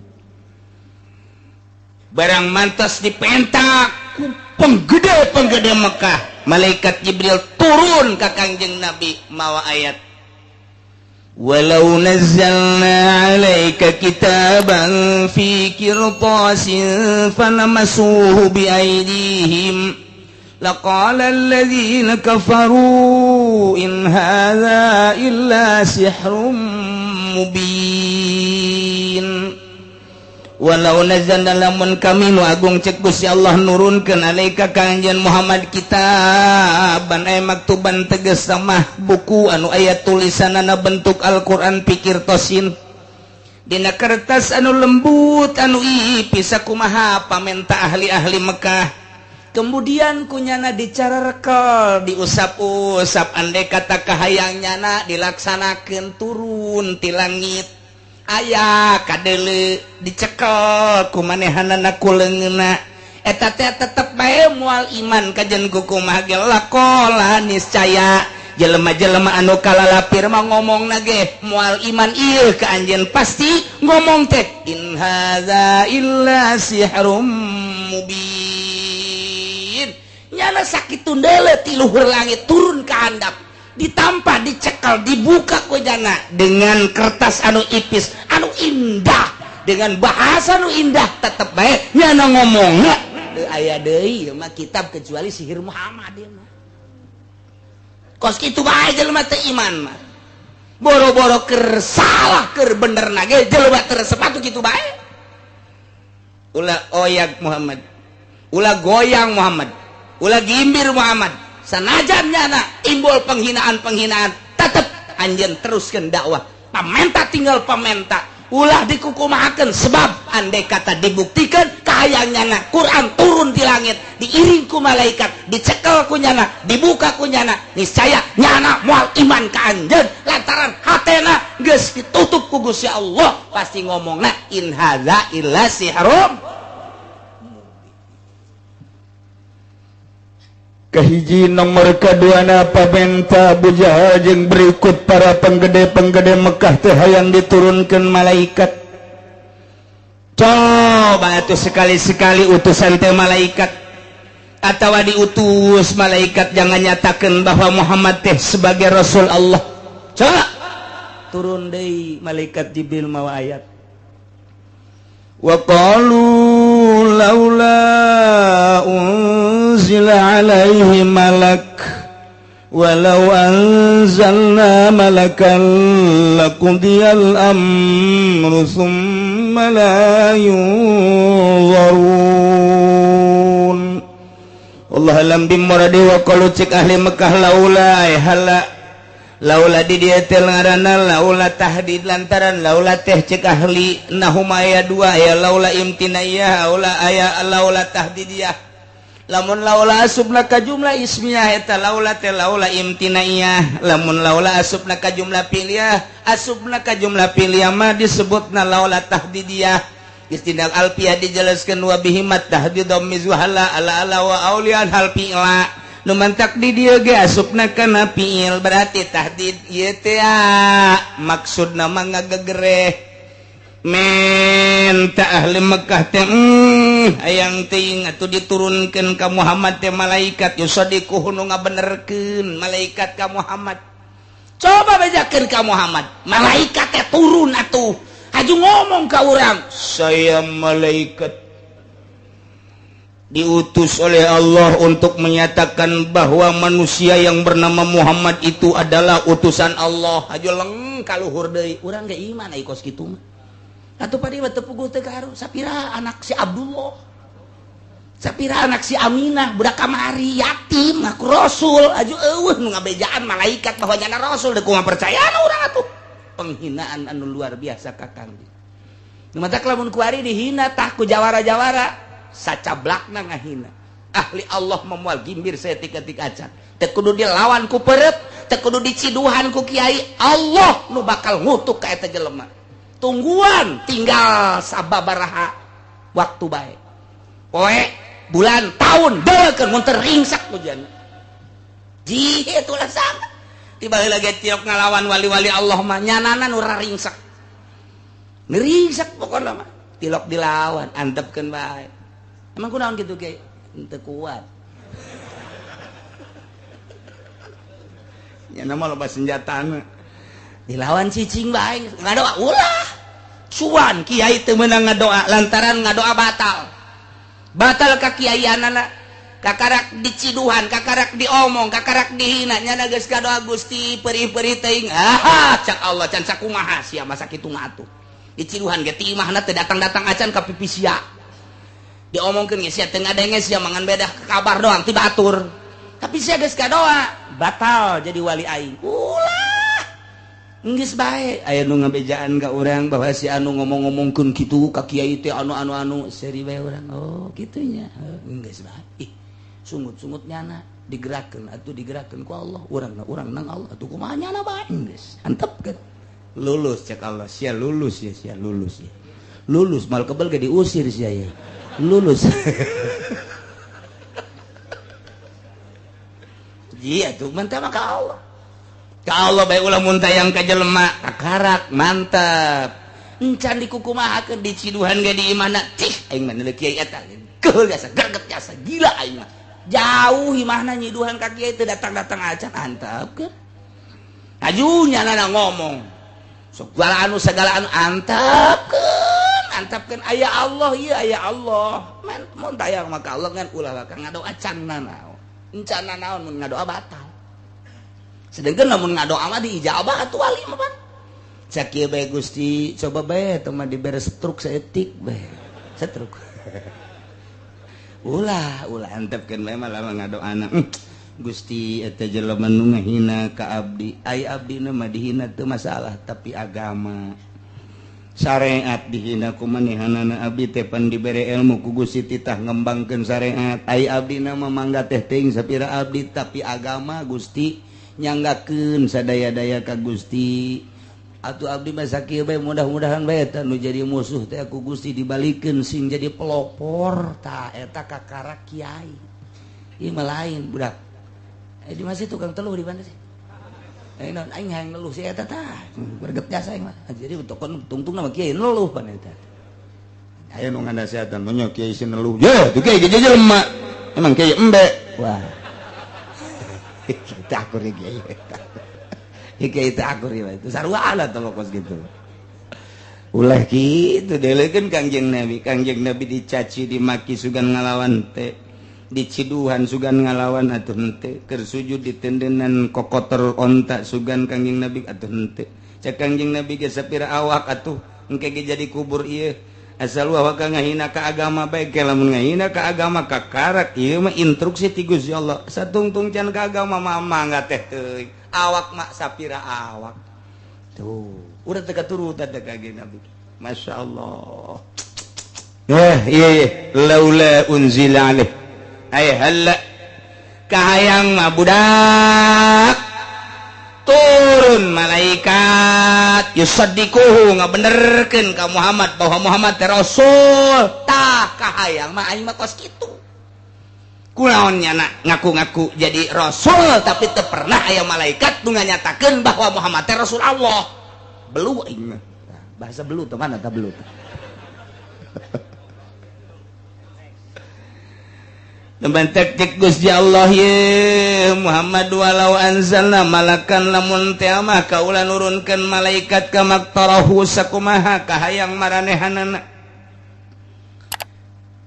Barang mantas dipentak ku penggede-penggede Mekah, malaikat Jibril turun ka Kangjeng Nabi mawa ayat. Walau nazzalna 'alaika kitaban fi qirtasin falamasuhu bi aydihim laqala alladzina kafaru in hadza illa sihrun mubin. Walau nazzalna lamun kami nu agung cek Gusti Allah nurunkeun alaika ka anjeun Muhammad kitaban ay maktuban tegas mah buku anu aya tulisanana bentuk Al-Qur'an pikir tosin dina kertas anu lembut anu ipis sakumaha pamenta ahli-ahli Mekah. Kemudian kunyana dicarekel diusap-usap andai kata kahayang nyana dilaksanakeun turun ti langit. Aya kadeuleu dicekel ku manehanana ku leungeunna eta teh tetep bae moal iman kajen ku kumaha ge laqala niscaya jelema-jelema anu kalalapir mah ngomongna ge moal iman ieu ka anjeun pasti ngomong teh in hadza illa sihrum mubin. Nyana sakitu deuleu ti luhur langit turun ka handap, ditampa, dicekel, dibuka ku jana dengan kertas anu ipis anu indah, dengan bahasa anu indah, tetep bae nyana ngomongna teu aya deui ieu mah kitab kecuali sihir Muhammad ieu mah. Kos kitu bae jelema teu iman mah, boro-boro keur salah, keur bener na ge jelema teu resep atuh kitu bae. Ulah oyag Muhammad, ulah goyang Muhammad, ulah gimbir Muhammad. Sanajan nyana timbul penghinaan-penghinaan, tetep anjeun teruskeun dakwah. Pamenta tinggal pamenta, ulah dikukumahakeun, sebab andai kata dibuktikan kahayang nyana Quran turun di langit diiring ku malaikat, dicekel ku nyana, dibuka ku nyana, niscaya nyana moal iman ka anjeun lantaran hatena geus ditutup ku Gusti Allah. Pasti ngomongna in hadza illa sihrum. Kahiji nomor kaduana, pamenta Abu Jahal jeung berikut para penggede-penggede Mekah teh hayang diturunkan malaikat. Coba atuh sekali-sekali utusan teh malaikat atau diutus malaikat, jangan nyatakan bahwa Muhammad teh sebagai Rasul Allah. Coba turun deui malaikat Jibril mawa ayat. Wa qalu laula unzila alaihi malak walau anzalna malakan laqudiyal amru thumma la yunzarun. Allah alam bimuradi. Wa qalu cik ahli Mekah, laula ay hala, laula di dieu teh ngaranna laula tahdid, lantaran laula teh cek ahli nahuma aya dua, aya laula imtinaiyah, laula aya laula tahdidiyah. Lamun laula asupna ka jumlah ismiyah, eta laula teh laula imtinaiyah. Lamun laula asupna ka jumlah fi'liyah, asupna ka jumlah fi'liyah mah disebutna laula tahdidiyah. Istindak alfiyah dijelaskeun wa bihimat tahdid mizwahala ala ala wa aulian hal fi'la. Nu mantak di dieu ge asupna kana fi'il, berarti tahdid ieu teh maksudna mah ngagegereh menta ahli Mekah teh hayang teuing atuh diturunkeun ka Muhammad teh malaikat yusadiquhu nu ngabenerkeun malaikat ka Muhammad. Coba bejakeun ka Muhammad malaikat teh turun atuh haju ngomong ka urang, saya malaikat diutus oleh Allah untuk menyatakan bahwa manusia yang bernama Muhammad itu adalah utusan Allah. Haju leng kaluhur deui, urang ge iman ai kos kitu mah. Atuh padi mah teu puguh teu kaharu, sapira anak si Abdullah, sapira anak si Aminah budak kamari yatim ngaku rasul, aju eueuh nu ngabejaan malaikat bahwa nyana rasul, deui kumaha percayaan urang atuh. Penghinaan anu luar biasa ka Kangjeng. Nu matak lamun kuari dihina tah ku jawara-jawara sacablakna ngahina. Ahli Allah memual gimbir seetik-etik acan, teu kudu dilawan ku perep, teu kudu diciduhan ku kiai, Allah nu bakal ngutuk ka eta jelema. Tungguan tinggal sababaraha waktu bae, poe, bulan, tahun, deukeun mun teu ringsak ku jana ji itulah sama tiba heula ge tiok ngalawan wali-wali Allah mah nyanana nu ringsak ngerisak pokona mah tilok dilawan antepkeun bae. Emang kunaon gitu ge teu kuat nyana mah loba senjatana dilawan cicing bae ngadoa ulah cuan kiai teu meunang ngadoa lantaran ngadoa batal batal ka kiaianana, kakarak diciduhan, kakarak diomong, kakarak dihina, nyana geus kadoa Gusti perih-perih teuing. Ah, cak Allah can sakumaha sia masa kitu mah atuh. Diciduhan ge ti imahna teu datang-datang acan ka pipi sia. Diomongkeun ge sia teu ngadenge, sia mangan beda kabar doang ti batur. Tapi sia geus kadoa batal jadi wali aing. Ulah. Geus bae aya nu ngabejaan ka urang bahwa si anu ngomong-ngomongkeun kitu ka kiai teh anu anu anu seuri bae urang. Oh, kitu nya. Geus bae. Ih, sungut-sungut nyana digerakkeun atuh digerakkeun ku Allah, urang urang nang Allah atuh kumaha nyana bae geus antepkeun. Lulus cek Allah, sia lulus ya, sia lulus ya. Lulus mal kebel ge diusir sia ya. Lulus. Iya tuh mantap mah ka Allah. Ka Allah bae ulah mun tayang ka jelema kakarak mantap. Encan dikukumahakeun diciduhan ge di imahna cih aing mah neuleuh kiai eta. Keul jasa greget jasa gila aing mah. Jauh imahna nyiduhan ka kiai teu datang-datang acan antepkeun. Ajunya nana ngomong. Segala anu antepkeun, antepkeun aya Allah ieu aya Allah. Mun tayang mah ka Allah ngan ulah ka ngadoa can nanaon. Encan nanaon mun ngadoa batal. Sedangkan lamun ngadoa mah diijabah atuh wali mah pan. Cak kieu bae Gusti, coba bae teh mah dibere stroke saeutik bae. Stroke. Ulah, ulah antepkeun bae mah lamun ngadoana. Gusti eta jelema nu ngahina ka abdi, ai abdi mah dihina teu masalah tapi agama syariat dihina ku manehanana abdi teh pan dibere ilmu ku Gusti titah ngembangkeun syariat, ai abdi mah mangga teh teuing sapira abdi tapi agama Gusti nyanggakeun sadaya-daya ka Gusti. Atuh abdi mah sakieu bae mudah-mudahan bae eta nu jadi musuh teh ku Gusti dibalikeun sing jadi pelopor tah eta kakara kiai. Ieu mah lain budak. Di masih tukang teluh di mana sih? Non aing hayang neluh si eta tah. Greget jasa aing mah. Jadi tokon tungtung nama kiai neluh pan eta. Aya nu nganasehatan nya kiai si neluh. Ye, tuh kiai ge jelema. Emang kiai embe. Wah. Kita akur kiai eta. Kiai teh akur ieu itu sarua lah teh kos kitu. Ulah kitu delekeun Kangjeng Nabi. Kangjeng Nabi dicaci dimaki sugan ngalawan teh. Diciduhan sugan ngalawan atuh henteu, keur sujud ditendenan kokotor onta sugan Kangjeng Nabi atuh henteu. Cek Kangjeng Nabi ge sapira awak atuh engke ge jadi kubur ieu. Asal awak ngahina ka agama bae ke lamun ngahina ka agama kakarak ieu mah instruksi ti Gusti Allah. Satungtung can ka agama mah mangga teh teuing. Awak mah sapira awak. Tuh, udah teu katurutan teh Kangjeng Nabi. Masyaallah. Iya iya laula unzila alaih ay halla kahayang mah budak turun malaikat yusaddiquhu ngabenerkeun ka Muhammad bahwa Muhammad teh rasul. Tah kahayang mah aing mah kos kitu. Kunaon nyana ngaku-ngaku jadi rasul tapi teu pernah aya malaikat nu nganyatakeun bahwa Muhammad teh rasul Allah. Belu aing mah. Bahasa belu teh mana tah belu teh. Teman tek Gusti Allah ye Muhammad walau anzalna malakan lamun teh mah kaula nurunkeun malaikat ka maktarahu sakumaha kahayang maranehanana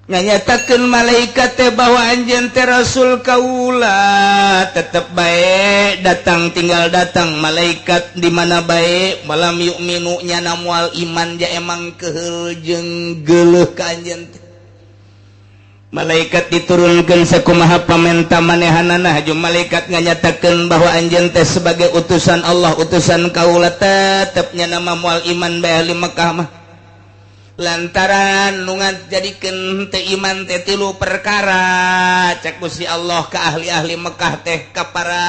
nganyatakeun malaikat teh bahwa anjeun teh rasul kaula tetep bae datang tinggal datang malaikat di mana bae malam yu'minu nyana moal iman ja emang keheul jeung geuleuh ka anjeun teh. Malaikat diturunkan sakumaha pamenta manehanana haju malaikat nganyatakeun bahwa anjeun teh sebagai utusan Allah utusan kaula tetep nya nama moal iman bae ahli Mekah mah lantaran nu ngajadikeun teu iman teh tilu perkara cek Gusti Allah ka ahli-ahli Mekah teh ka para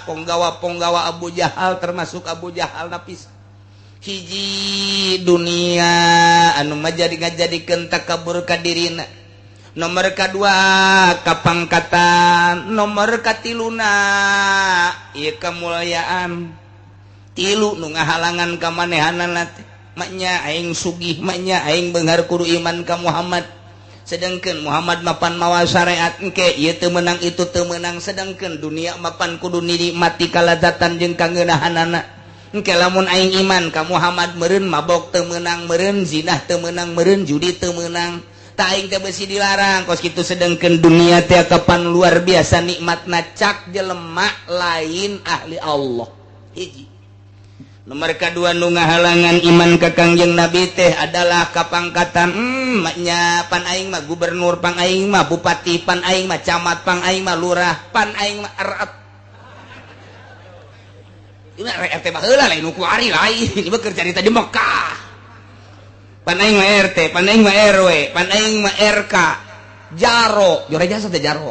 ponggawa-ponggawa Abu Jahal termasuk Abu Jahal napis hiji dunia anu majadi ngajadikeun takabur ka dirina. Nomor kedua kapangkatan, nomor katiluna ieu kemuliaan. Tilu nu ngahalangan ka manehanana teh maknya aing sugih, maknya aing beunghar kudu iman ka Muhammad. Sedangkan Muhammad mapan mawa syariat engke ieu teu meunang itu teu meunang, sedangkan dunia mapan kudu nikmati kalazatan jeung kangeunahanana. Engke lamun aing iman ka Muhammad meureun mabok teu meunang, meureun zinah teu meunang, meureun judi teu meunang. Aing teh besi dilarang kos kitu, sedangkan dunia teh kapan luar biasa nikmatna cak jelema lain ahli Allah. Hiji. Nomor kadua nu ngahalangan iman ka Kangjeng Nabi teh adalah kapangkatan. Maknya pan aing mah gubernur, pang aing mah bupati, pan aing mah camat, pang aing mah lurah, pan aing mah RT. Ini RT baheula lain nu kuari lain, ieu mah keur carita di Mekah. Pan aing mah RT, pan aing mah RW, pan aing mah RK, jaro, jore jasa teh jaro.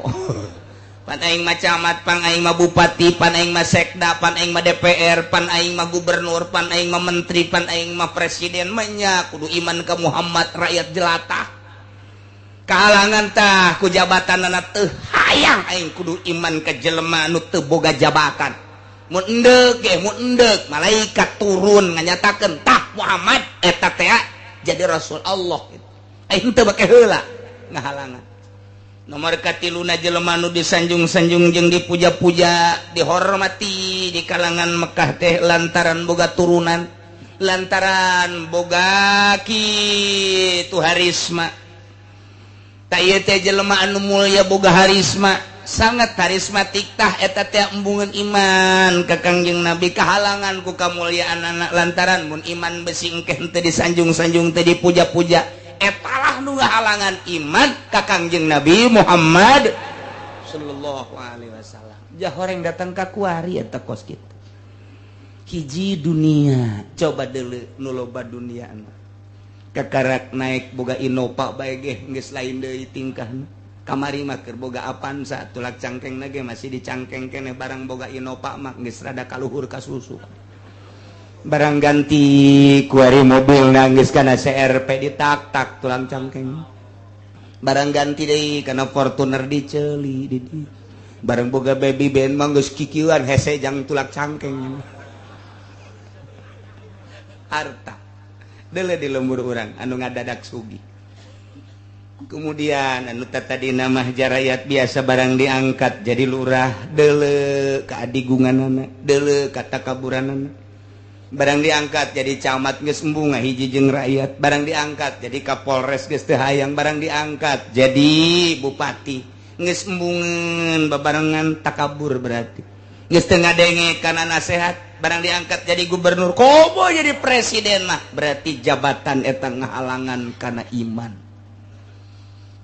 Pan aing mah camat, pan aing mah bupati, pan aing mah sekda, pan aing mah DPR, pan aing mah gubernur, pan aing mah menteri, pan aing mah presiden, menya kudu iman ke Muhammad, rakyat jelata. Kahalangan tah ku jabatan teu hayang aing kudu iman ke jelema anu teu boga jabatan. Mun endek ge, mun endek malaikat turun nganyatakeun tah Muhammad eta teh jadi rasul Allah. Aing teu bake heula ngahalangan. Nomor katiluna, jelema nu disanjung-sanjung jeung dipuja-puja, dihormati di kalangan Mekah teh lantaran boga turunan, lantaran boga kitu harisma. Tak ieu teh jelema anu mulia, boga harisma, sangat karismatik. Tah, eta teh embungeun iman ka Kangjeng Nabi, kahalangan ku kamuliaan anak lantaran mun iman besi engke teu disanjung-sanjung, teu dipuja-puja. Etalah nu ngahalangan iman ka Kangjeng Nabi Muhammad sallallahu alaihi wasallam. Jahoreng datang ka kuari eta kos kitu. Hiji, dunia. Coba deuleu nu loba dunia, kakarak naik boga Innova bae ge geus lain deui tingkahna. Kamari mah keur boga Avanza, tulak cangkeng ge masih dicangkeng keneh. Barang boga Innova mah geus rada kaluhur ka susu. Barang ganti kuari mobil nangis karena CRV, ditak-tak tulang cangkeng. Barang ganti deui kana Fortuner, diceuli di barang boga baby band mah geus kikieuan hese jang tulak cangkeng. Harta deuleu di lembur urang anu ngadadak sugih. Kemudian anu tadi nama rakyat biasa, barang diangkat jadi lurah, deuleu keadigunganana, deuleu katakaburanana. Barang diangkat jadi camat, geus embung hiji jeung rakyat. Barang diangkat jadi Kapolres, geus teu hayang. Barang diangkat jadi bupati, geus embungeun babarengan takabur, berarti geus teu ngadenge kana nasehat. Barang diangkat jadi gubernur, komo jadi presiden mah, berarti jabatan eta ngahalangan kana iman.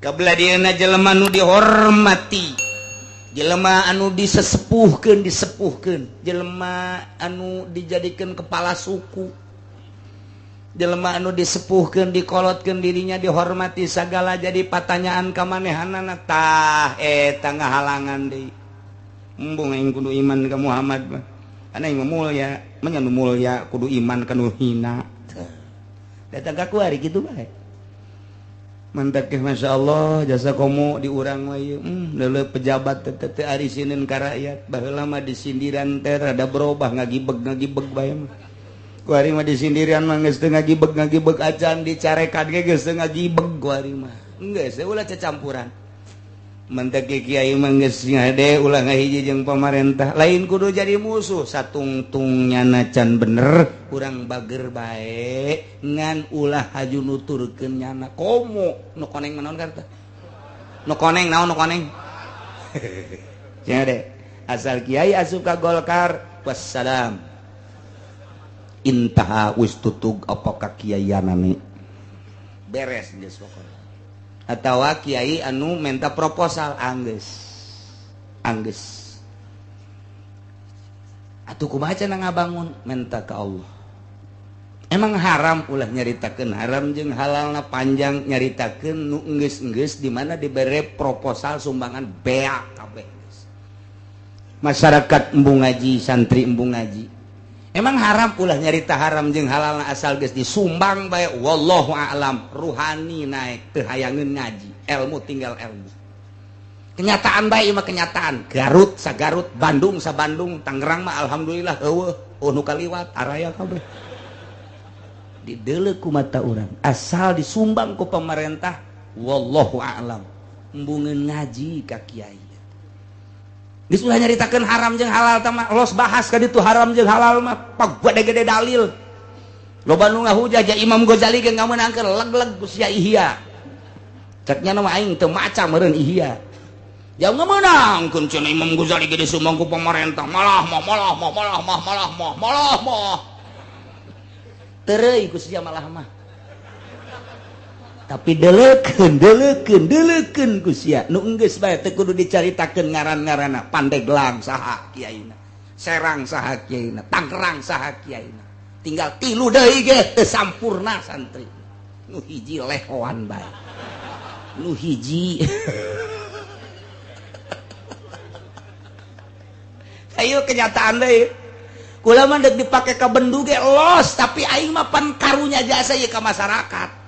Kabelah dieuna jelema nu dihormati, jelema anu disesepuhkeun, disepuhkeun, jelema anu dijadikan kepala suku, jelema anu disepuhkeun, dikolotkeun dirinya, dihormati segala, jadi patanyaan ka manehanana. Tah, eta ngahalangan deui. Embung aing kudu iman ka Muhammad mah, ana aing mah mulya, manya nu mulya kudu iman ka nu hina. Datang ka kuari kitu bae. Mantak ke Masya Allah jasa komo di urang mah ieu pejabat teh teu arisinin ka rakyat. Baheula mah disindiran teh rada berubah, ngagibeg ngagibeg bae mah. Kuari mah disindiran mah geus teu ngagibeg ngagibeg acan, dicarekan ge geus teu ngagibeg kuari mah. Geus ulah cacampuran. Mantak kiai mah geus ngade ulah ngahiji jeung pamarentah. Lain kudu jadi musuh, satungtung nyana can bener urang bager bae, ngan ulah haju nuturkeun nyana. Komo nu koneng mah naon karta nu koneng, naon nu koneng deh. Asal kiai asup ka Golkar, wassalam, intaha, wis tutug apa kakiaianane, beres geus pokona. Atawa kiai anu minta proposal, angges angges atuh, kumaha cenah ngabangun, minta ke Allah. Emang haram? Ulah nyaritakeun haram jeung halalna panjang, nyaritakeun nu enggeus-enggeus di mana dibere proposal sumbangan beak kabeh. Masyarakat embung ngaji, santri embung ngaji. Emang haram? Ulah nyarita haram jeung halalna, asal geus disumbang bae, wallahu a'lam, ruhani naik, teu hayangeun ngaji, ilmu tinggal ilmu. Kenyataan bae mah kenyataan. Garut sa Garut, Bandung sa Bandung, Tangerang mah alhamdulillah eueuh, oh nu kaliwat araya kabeh. Dideuleu ku mata urang, asal disumbang ku pemerintah, wallahu a'lam, embungeun ngaji ka kiai. Geus ulah nyaritakeun haram jeung halal tah, los bahas ka ditu. Haram jeung halal mah gede-gede dalil. Loba nu ngahujah ja Imam Ghazali ge ngamenangkeun, leg-leg ku sia Ihya. Cek nya mah aing teu maca meureun Ihya. Jauh ngamenangkeun cenah Imam Ghazali ge disumbang ku pemerintah, malah mah, malah mah, malah mah, malah mah, malah mah. Tereuy ku sia malah mah. Tapi deleken deleken deleken ku sia nu enggeus bae, teu kudu dicaritakeun ngaran-ngaranna. Pandeglang saha kiaina, Serang saha kiaina, Tangerang saha kiaina. Tinggal tilu deui ge teu sampurna santri. Nu hiji lehoan bae, nu hiji. Ayo kenyataan deui. Kula mah deuk dipake ka bendu ge los, tapi aing mah pan karunya jasa ieu ka masyarakat.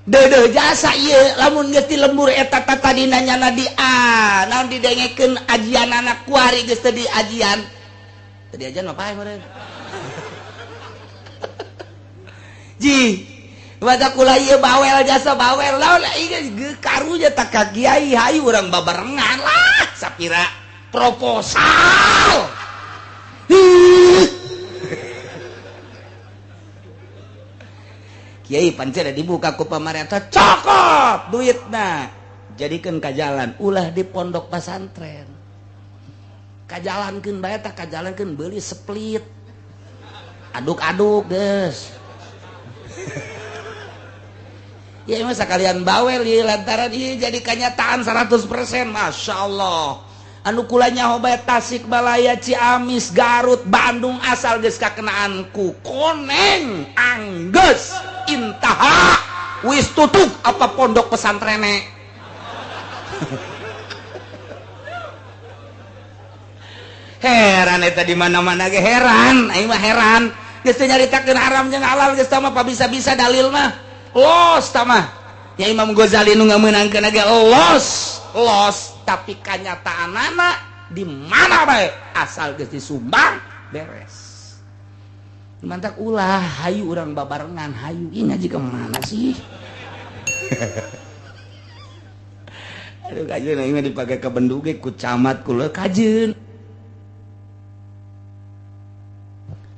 Deudeuh jasa ieu lamun geus di lembur eta tadina nyana di A, naon didengekeun ajianana kuari geus teu diajian. Teu diajian mah pae meureun. Ji, baca kula ieu bawel jasa bawel lamun ieu karunya tak ka kiai hayu urang babarengan lah sapira proposal. Kiai pancen dibuka ku pamarentah cokot duitna jadikeun ka jalan ulah di pondok pesantren kajalankeun bae tah kajalankeun beuli split aduk-aduk geus. Ya mah sakalian bawel ieu lantaran ieu jadi kanyataan 100% masyaallah. Anu kula nyaho bae Tasikmalaya, Ciamis, Garut, Bandung asal geus kakenaan ku koneng anggeus intaha wis tutup apa pondok pesantrene. Heran eta di mana-mana ge heran, aing mah heran. Geus teu nyaritakeun haram jeung halal geus tah mah bisa-bisa dalil mah. Los tah mah. Ya Imam Ghazali nu ngameunangkeun ge los, los tapi kanyataanana di mana bae asal geus disumbang beres. Mantak ulah hayu urang babarengan hayu ieu ngaji ka mana sih? Aduh kajeun aing mah dipake ka bendu ge ku camat kula kajeun.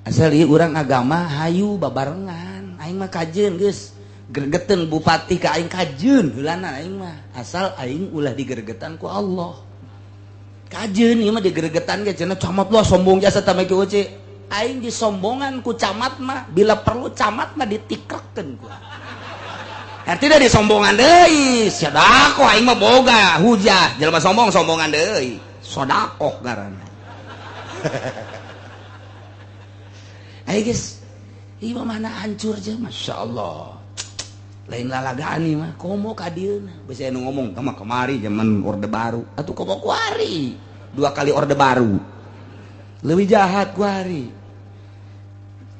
Asal ieu urang agama hayu babarengan aing mah kajeun geus gregeteun bupati ka aing kajeun heulana aing mah asal aing ulah digeregetan ku Allah. Kajeun ieu mah digeregetan ge cenah camat lah sombong jasa tah mah kieu. Aing disombongan ku camat mah bila perlu camat mah ditikrekeun ku. Artinya disombongan deui, sedekah aing mah boga hujah, jelema sombong sombongan deui, sedekah ngaranna. Ayo guys, ieu mah mana hancur je, masyaallah. Lain lalagaan ieu mah, komo ka dieuna. Bisi anu ngomong mah kamari zaman Orde Baru, atuh komo kuari. 2 kali Orde Baru. Leuwih jahat kuari.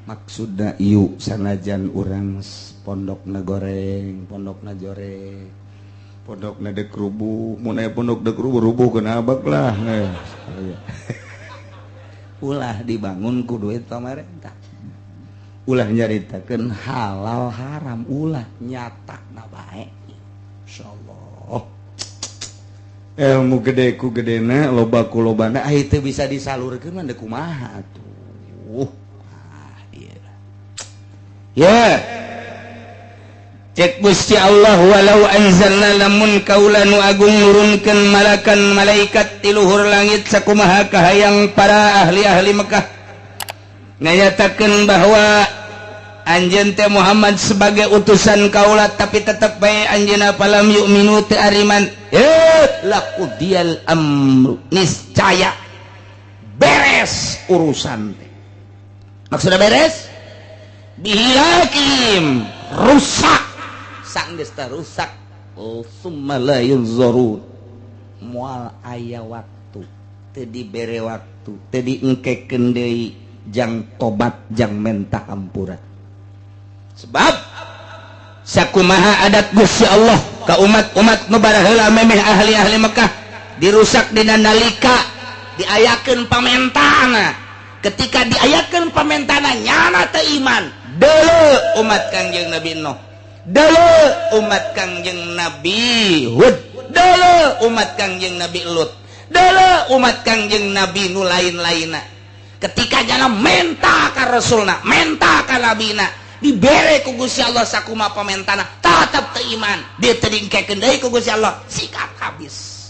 Maksudna ieu sanajan urang pondokna goreng, pondokna joreng, pondokna dek rubuh, mun aya pondok dek rubuh rubuh keun abak lah. Ulah dibangun ku duit pamarentah. Ulah nyaritakeun halal haram, ulah nyatakna bae. Insyaallah. Ilmu gede ku gedena, loba ku lobana, ah teu bisa disalurkeun mah deuk kumaha atuh. Ah ieu. Ya. Cek Gusti Allah walau anzalna lamun kaula nu agung nurunkeun malakan malaikat ti luhur langit sakumaha kahayang para ahli-ahli Mekah nganyatakeun bahwa anjeun teh Muhammad sebagai utusan kaula tapi tetep bae anjeunna palam yu'minu teu ariman laqudiyal amru niscaya beres urusan teh. Maksudna beres bihilakim rusak sanggeus teh rusak summa la yunzurun moal aya waktu teu dibere waktu teu diengkekeun deui jang tobat jang mentah hampura. Sebab sakumaha adat Gusti Allah ka umat-umat nu baraheula memeh ahli-ahli Mekah dirusak dina nalika diayakeun pamentana. Ketika diayakeun pamentana nyana teu iman deuleu umat Kangjeng Nabi Nuh, deuleu umat Kangjeng Nabi Hud, deuleu umat Kangjeng Nabi Lut, deuleu umat Kangjeng Nabi nu lain-lainna. Ketika nyana menta ka Rasulna, menta ka Nabina, dibere ku Gusti Allah sakumaha pamentana, tetep teu iman, dia teu diengkekeun deui ku Gusti Allah, sikat habis.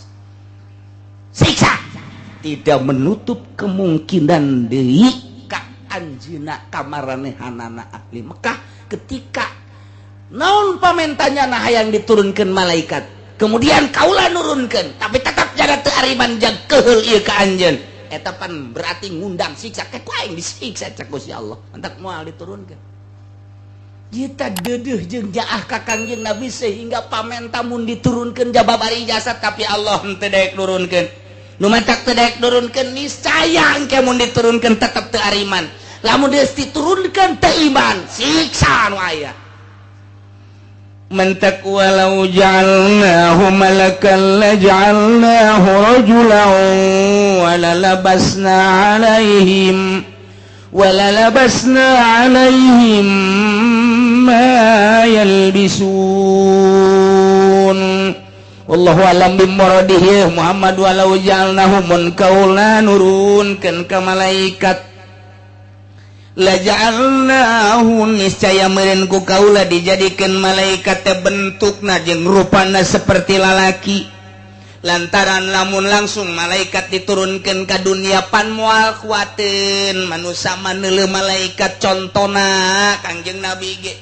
Siksa. Tidak menutup kemungkinan deui ka anjeunna kamaranehanana ahli Mekah ketika naon pamentanya nah hayang diturunkeun malaikat. Kemudian kaula nurunkeun, tapi tetap jaga teu ariman jang keheul ieu ka anjeun. Eta pan berarti ngundang siksa, ku aing disiksa cek Gusti Allah. Mantak moal diturunkeun. Kita dedeuh jeung jaah ka Kangjeng Nabi sehingga pamenta mun diturunkeun jababari jasad tapi Allah henteu daek nurunkeun. Nu matak teu daek nurunkeun, niscaya engke mun diturunkeun tetep teu ariman. Lamun geus diturunkeun teu iman, siksa nu aya. Mentak walau ja'alnahu malakan laja'alnahu rajulan wala labasna alaihim ma yalbisun. Wallahu alam bimuradihi. Muhammad, walau ja'alnahu, mun kaula nurunkeun ka malaikat, laja'alnahu, niscaya meureun ku kaula dijadikeun malaikat teh bentukna jeung rupana seperti lalaki, lantaran lamun langsung malaikat diturunkan ke dunia pan moal kuateun manusia maneuleuh malaikat. Contona Kangjeng Nabi ge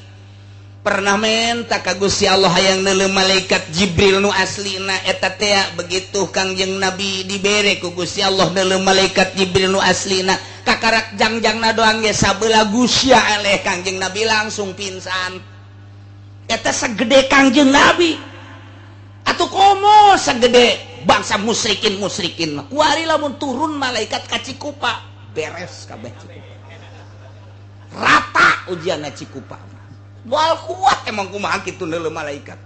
pernah menta ka Gusti Allah hayang neuleuh malaikat Jibril nu aslina eta teh. Begitu Kangjeng Nabi dibere ku Gusti Allah neuleuh malaikat Jibril nu aslina, kakarak jangjangna doang ge sabelah gusya eleh, Kangjeng Nabi langsung pingsan. Eta segede Kangjeng Nabi, atau komo segede bangsa musyrikin musyrikin mah. Kuari lamun turun malaikat ka Cikupa, beres kabeh Cikupa, rata ujian Cikupa, moal kuat. Emang kumaha kitu neuleuh malaikat?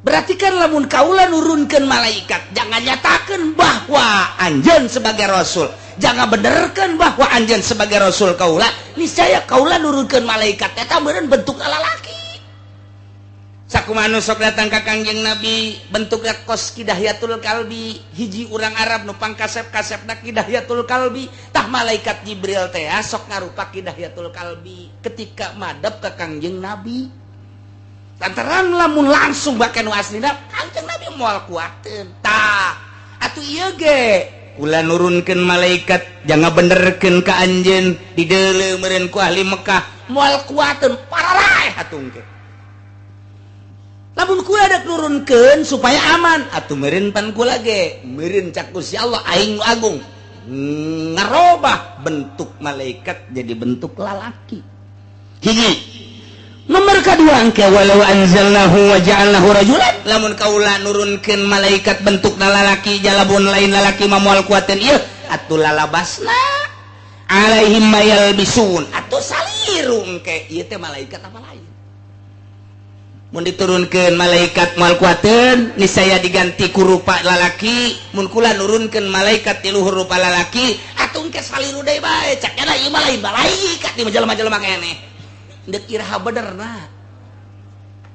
Berarti kan lamun kaula nurunkeun malaikat, jangan nyatakan bahwa anjeun sebagai rasul, jangan benerkan bahwa anjeun sebagai rasul kaula, niscaya kaula nurunkeun malaikat eta meureun bentuk lalaki. Sakumaha nu sok datang ka Kangjeng Nabi bentuknya kos Ki Dihyatul Kalbi, hiji urang Arab nu pangkasep-kasepna Ki Dihyatul Kalbi. Tah, malaikat Jibril teh sok ngarupa Ki Dihyatul Kalbi ketika madep ke Kangjeng Nabi, lantaran lamun langsung bahkan nu aslina Kangjeng Nabi moal kuateun. Tah, atuh ieu ge kula nurunkeun malaikat, jangan benerkeun ka anjeun, dideuleu meureun ku ahli Mekah, moal kuateun, pararaeh atuh engke. Lamun kula dek nurunkeun supaya aman, atuh meureun pan kula ge meureun cak Gusti Allah aing nu agung ngarobah bentuk malaikat jadi bentuk lalaki. Hiji. Nomor kedua engke, walau anzalnahu wa ja'alnahu rajulan, lamun kaula nurunkeun malaikat bentuk lalaki, jalabun lain lalaki mah moal kuateun ieu, atuh lalabasna alaihim mayalbisun, atuh saliru engke ieu teh malaikat apa lain. Mun diturunkeun malaikat moal kuateun, niscaya diganti ku rupa lalaki. Mun kula nurunkeun malaikat di luhur rupa lalaki, atuh engke saliru deui bae, cak nya ieu mah lain malaikat, di jelema-jelema keneh. Deuk iraha benerna?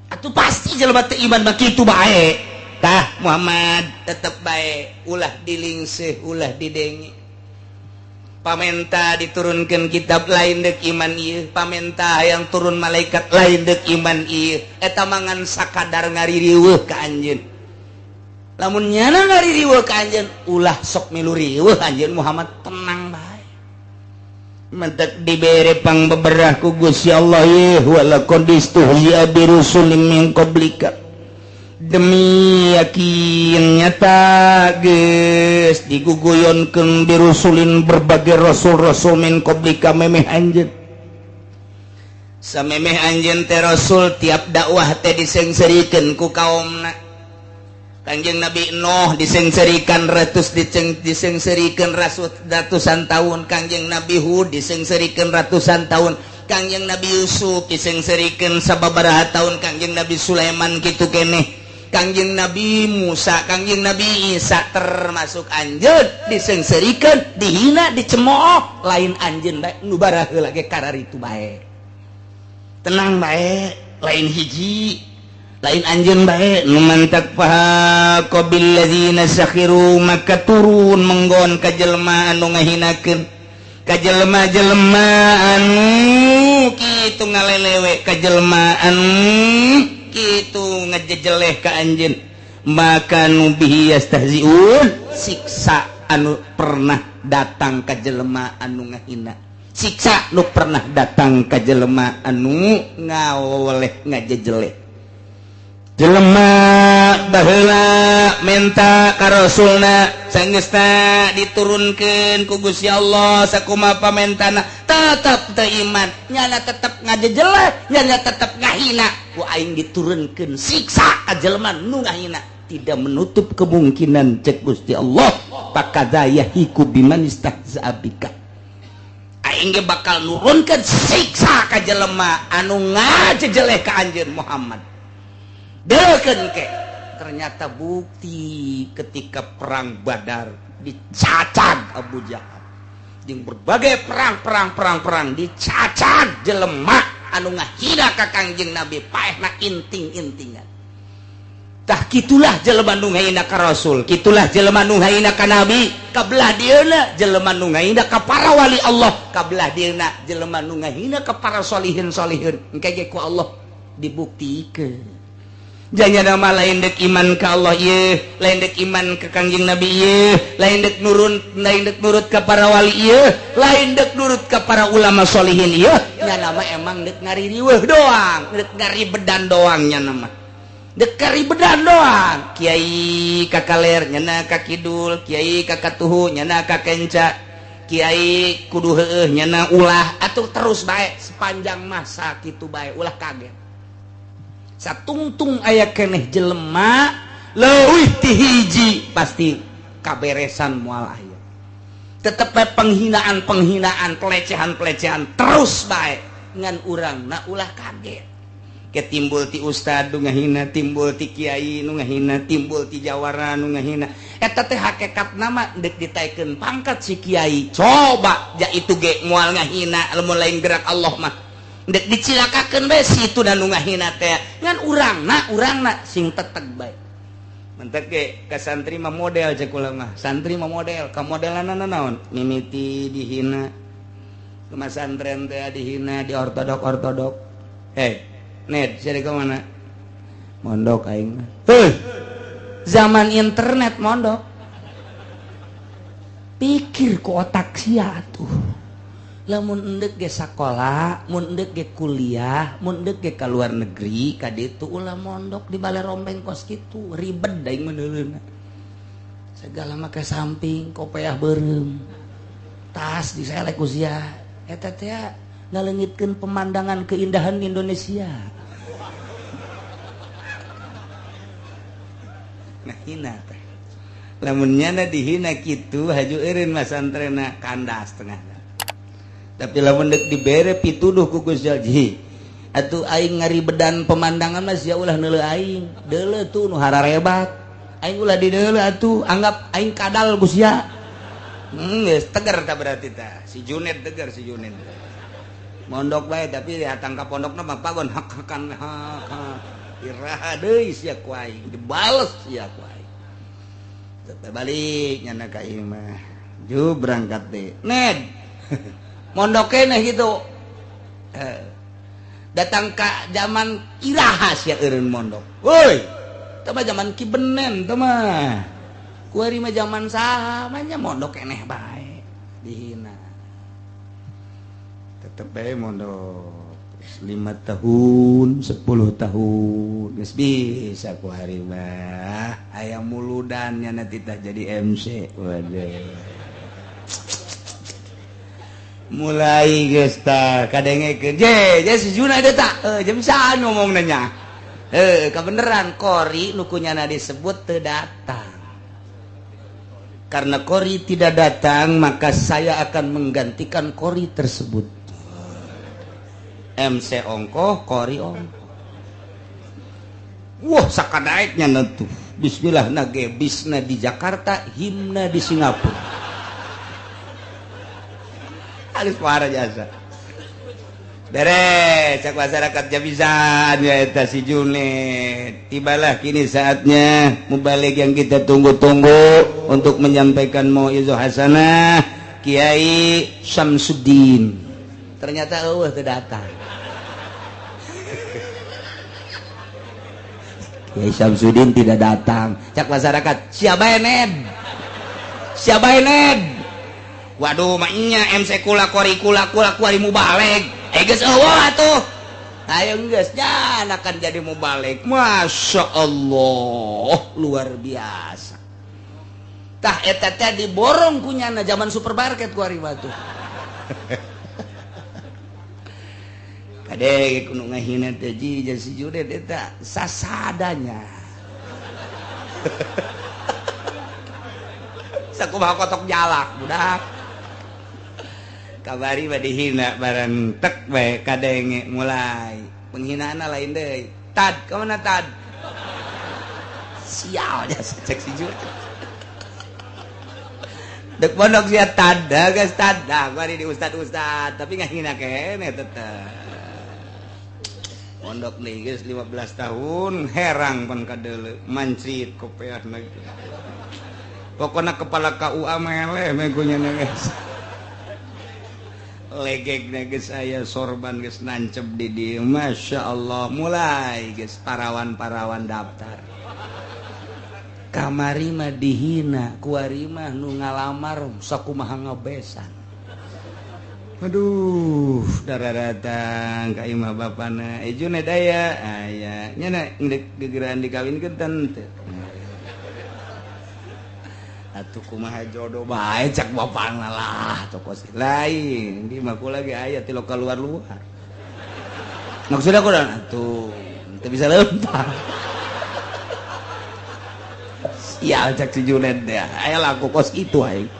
Atuh pasti jelema teu iman mah kitu bae. Tah Muhammad, tetep bae, ulah dilingseh, ulah didenge. Pamenta diturunkan kitab lain dek iman ieu, pamenta yang turun malaikat lain dek iman ieu, eta mangan sakadar ngaririweuh ka anjeun. Lamun nyana ngaririweuh ka anjeun, ulah sok milu riweuh anjeun Muhammad, tenang bae. Mentek dibere pang beberah ku Gusti Allah ye, walaqad istuhzi'a birusulin min qablika, demi yakin nyata geus diguguyonkeun birusulin, berbagai rasul-rasul, min qablika, memeh anjeun. Samemeh anjeun teh rasul, tiap dakwah teh disengserikeun ku kaumna. Kangjeng Nabi Nuh disengserikan ratus disengserikan rasul ratusan tahun, Kangjeng Nabi Hud disengserikan ratusan tahun, Kangjeng Nabi Yusuf disengserikan sababaraha tahun, Kangjeng Nabi Sulaiman kitu keneh, Kangjeng Nabi Musa, Kangjeng Nabi Isa, termasuk anjeun disengserikan, dihina, dicemooh. Lain anjeun bae, nu baraheula ge kararitu bae. Tenang bae, lain hiji, lain anjeun bae. Nu mantak fahaqa billadzina sakhiru, maka turun menggon ka jelema anu ngahinakeun, ka jelema-jelema anu kitu ngalelewe, ka jelema anu kitu ngajejeleh ka anjeun, maka nu bihi yastahziun, siksa anu pernah datang ka jelema anu ngahina, siksa nu pernah datang ka jelema anu ngawoleh ngajejeleh. Jelema baheula menta ka rasulna, sanggeusna diturunkeun ku Gusti Allah sakumaha pamentana, tetep teu iman, nyana tetep ngajejeleh, nyana tetep ngahina, ku aing diturunkeun siksa ka jelema nu ngahina. Tidak menutup kemungkinan cek Gusti Allah pakadza yahiku biman istahza'a bika. Aing ge bakal nurunkeun siksa ka jelema anu ngajejeleh ka anjeun Muhammad. Deukeun ke. Ternyata bukti ketika perang Badar dicacag Abu Jahal. Jeung berbagai perang dicacag jelema anu ngahina ka Kangjeng Nabi paehna inting-intingan. Tah kitulah jelema nu ngahina ka Rasul, kitulah jelema nu ngahina ka Nabi, kabelah dieuna jelema nu ngahina ka para wali Allah, kabelah dieuna jelema nu ngahina ka para solihin-solihin. Engke ge ku Allah dibuktikeun. Jangan nama lain dek iman ka Allah ieu, lain dek iman ka Kangjeng Nabi ieu, lain dek nurun, lain dek nurut ka para wali ieu, lain dek nurut ka para ulama solihin ieu. Nya nama emang dek ngaririweuh doang, dek ngaribedan doang nya nama. Dek ngaribedan doang. Kiai ka kaler nyana ka kidul, kiai ka katuhu nyana ka kenca, kiai kudu heueuh nyana ulah atuh terus bae sepanjang masa kitu bae ulah kaget. Satungtung aya keneh jelema leuwih ti hiji pasti kaberesan moal aya. Tetep bae penghinaan-penghinaan, pelecehan-pelecehan terus bae ngan urang na ulah kaget. Ke timbul ti ustad nu ngahina, timbul ti kiai nu ngahina, timbul ti jawara nu ngahina. Eta teh hakekat nama deuk ditaekeun pangkat si kiai. Coba ja itu ge moal ngahina lamun lain gerak Allah mah. Dek dicilakakeun bae si itu dan nu ngahina teh ngan urangna sing teteg bae. Mentek ge ka santri mah model cek kula mah. Santri mah model, ka modelanna naon? Mimiti dihina. Ke masantren teh dihina, di ortodok-ortodok. Hei, Ned, sia ka mana? Mondok aing mah. Heuh. Zaman internet mondok. Pikir ku otak sia atuh. Lamun endek ge sakola, mun endek ge kuliah, mun endek ge ka luar negeri, ka ditu ulah mondok di bale rombeng kos kitu, ribet da aing meuneuleuna. Segala make samping, kopeah beureum. Tas diselek ku sia. Eta teh ngaleungitkeun pemandangan keindahan Indonesia. Nah hina teh. Lamun nyana dihina kitu haju eureun masantrena kandas tengah. Tapi lamun deuk dibere pituduh ku Gusti Allah atuh aing ngaribedan pemandangan mah sia ulah neuleuh aing deuleuh tuh nu hararebat aing ulah dideuleuh atuh anggap aing kadal ku sia. Geus tegar tah berarti tah si Junet tegar si Junet mondok bae tapi datang ka pondokna mah pagon hak-hakan hak iraha deui sia ku aing dibales sia ku aing teh balik nyana ka ieu mah ju berangkat deui Ned mondok keneh gitu. Datang ka zaman iraha sia eureun mondok. Woi, teh mah zaman Ki Benen teh mah. Kuari mah zaman saha mah nya mondok keneh bae dihina. Tetep bae mondok 5 tahun, 10 tahun geus bisa kuari mah. Aya muludan nya nanti tah jadi MC. Waduh. Mulai geus tah kadengekeun je je si Juna eta tah jam saan ngomongna nya kabeneran Kori nu kunyana disebut teu datang. Karena Kori tidak datang maka saya akan menggantikan Kori tersebut. MC ongkoh Kori ongkoh. Wah sakadaeknya tuh. Bismillah nage bisna di Jakarta, himna di Singapura. Alis parah jasa. Beres cak masyarakat jabisan ya eta si Junet. Tibalah kini saatnya mubalig yang kita tunggu-tunggu untuk menyampaikan mauizah hasanah Kiai Syamsuddin. Ternyata eueuh teu datang. Kiai Syamsuddin tidak datang. Cak masyarakat, siapa Ned? Siapa Ned? Waduh maknya MC kula kori kula kula kuari mubalig. Geus eueuh atuh. Ayo geus nya akan jadi mubalig. Masya Allah, luar biasa. Tah eta teh diborong kunyana zaman supermarket kuari mah tuh. Kade kudu ngahina teh ji si Junet eta sasadanya. Sakumaha kotok jalak budak. Kabari mah dihina bareng tek bae kadenge mulai. Penghinaan lain deui. Tad, ka mana tad? Sial jasa cek si Jul. Dek pondok sia tad, geus tad. Dah bari di ustad-ustad, tapi ngahina keneh tetep. Pondok nih geus 15 tahun herang pan kadeuleu mancrit kopeahna. Pokona kepala KUA meleh meh ku nya geus. Legegna geus aya sorban geus nancep di dieu. Masya Allah mulai geus parawan-parawan daftar. Kamari mah dihina, kuari mah nu ngalamar sakumaha ngabesan. Aduh, darah datang ka imah bapana. Eh Junet aya, aya. Nya na gegeran dikawinkeun teu. Atuh kumaha jodoh bae cak bapana lah, tokos lain. Di mah kula ge aya ti lokal luar-luar. Maksudna kunaon atuh? Teu bisa lempar. Sial cak si Junet teh. Aya laku kos itu aing.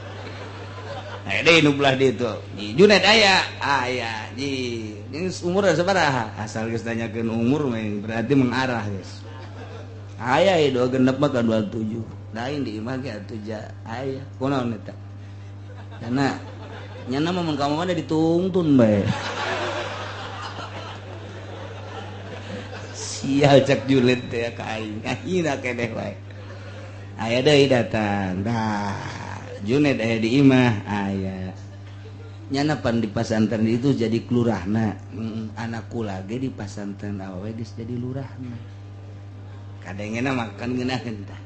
Aya deui nu belah ditu. Di Junet aya, aya. Ji, geus umur sabaraha? Asal geus nanyakeun umur mah berarti mengarah geus. Aya ieu dua genep mah ka 27. Lain di imah ge atuh ja aya. Kunaon eta? Karena nyana mah mun ka mana ditungtun bae. Sial cak Junet teh ka aing. Ngahina keneh bae. Aya deui datang. Dah, Junet aya di imah, aya. Nyana pan di pasantren itu jadi kelurahna. Anak kula ge di pasantren awewe geus jadi lurahna. Kadengena mah kan ngeunaheun tah.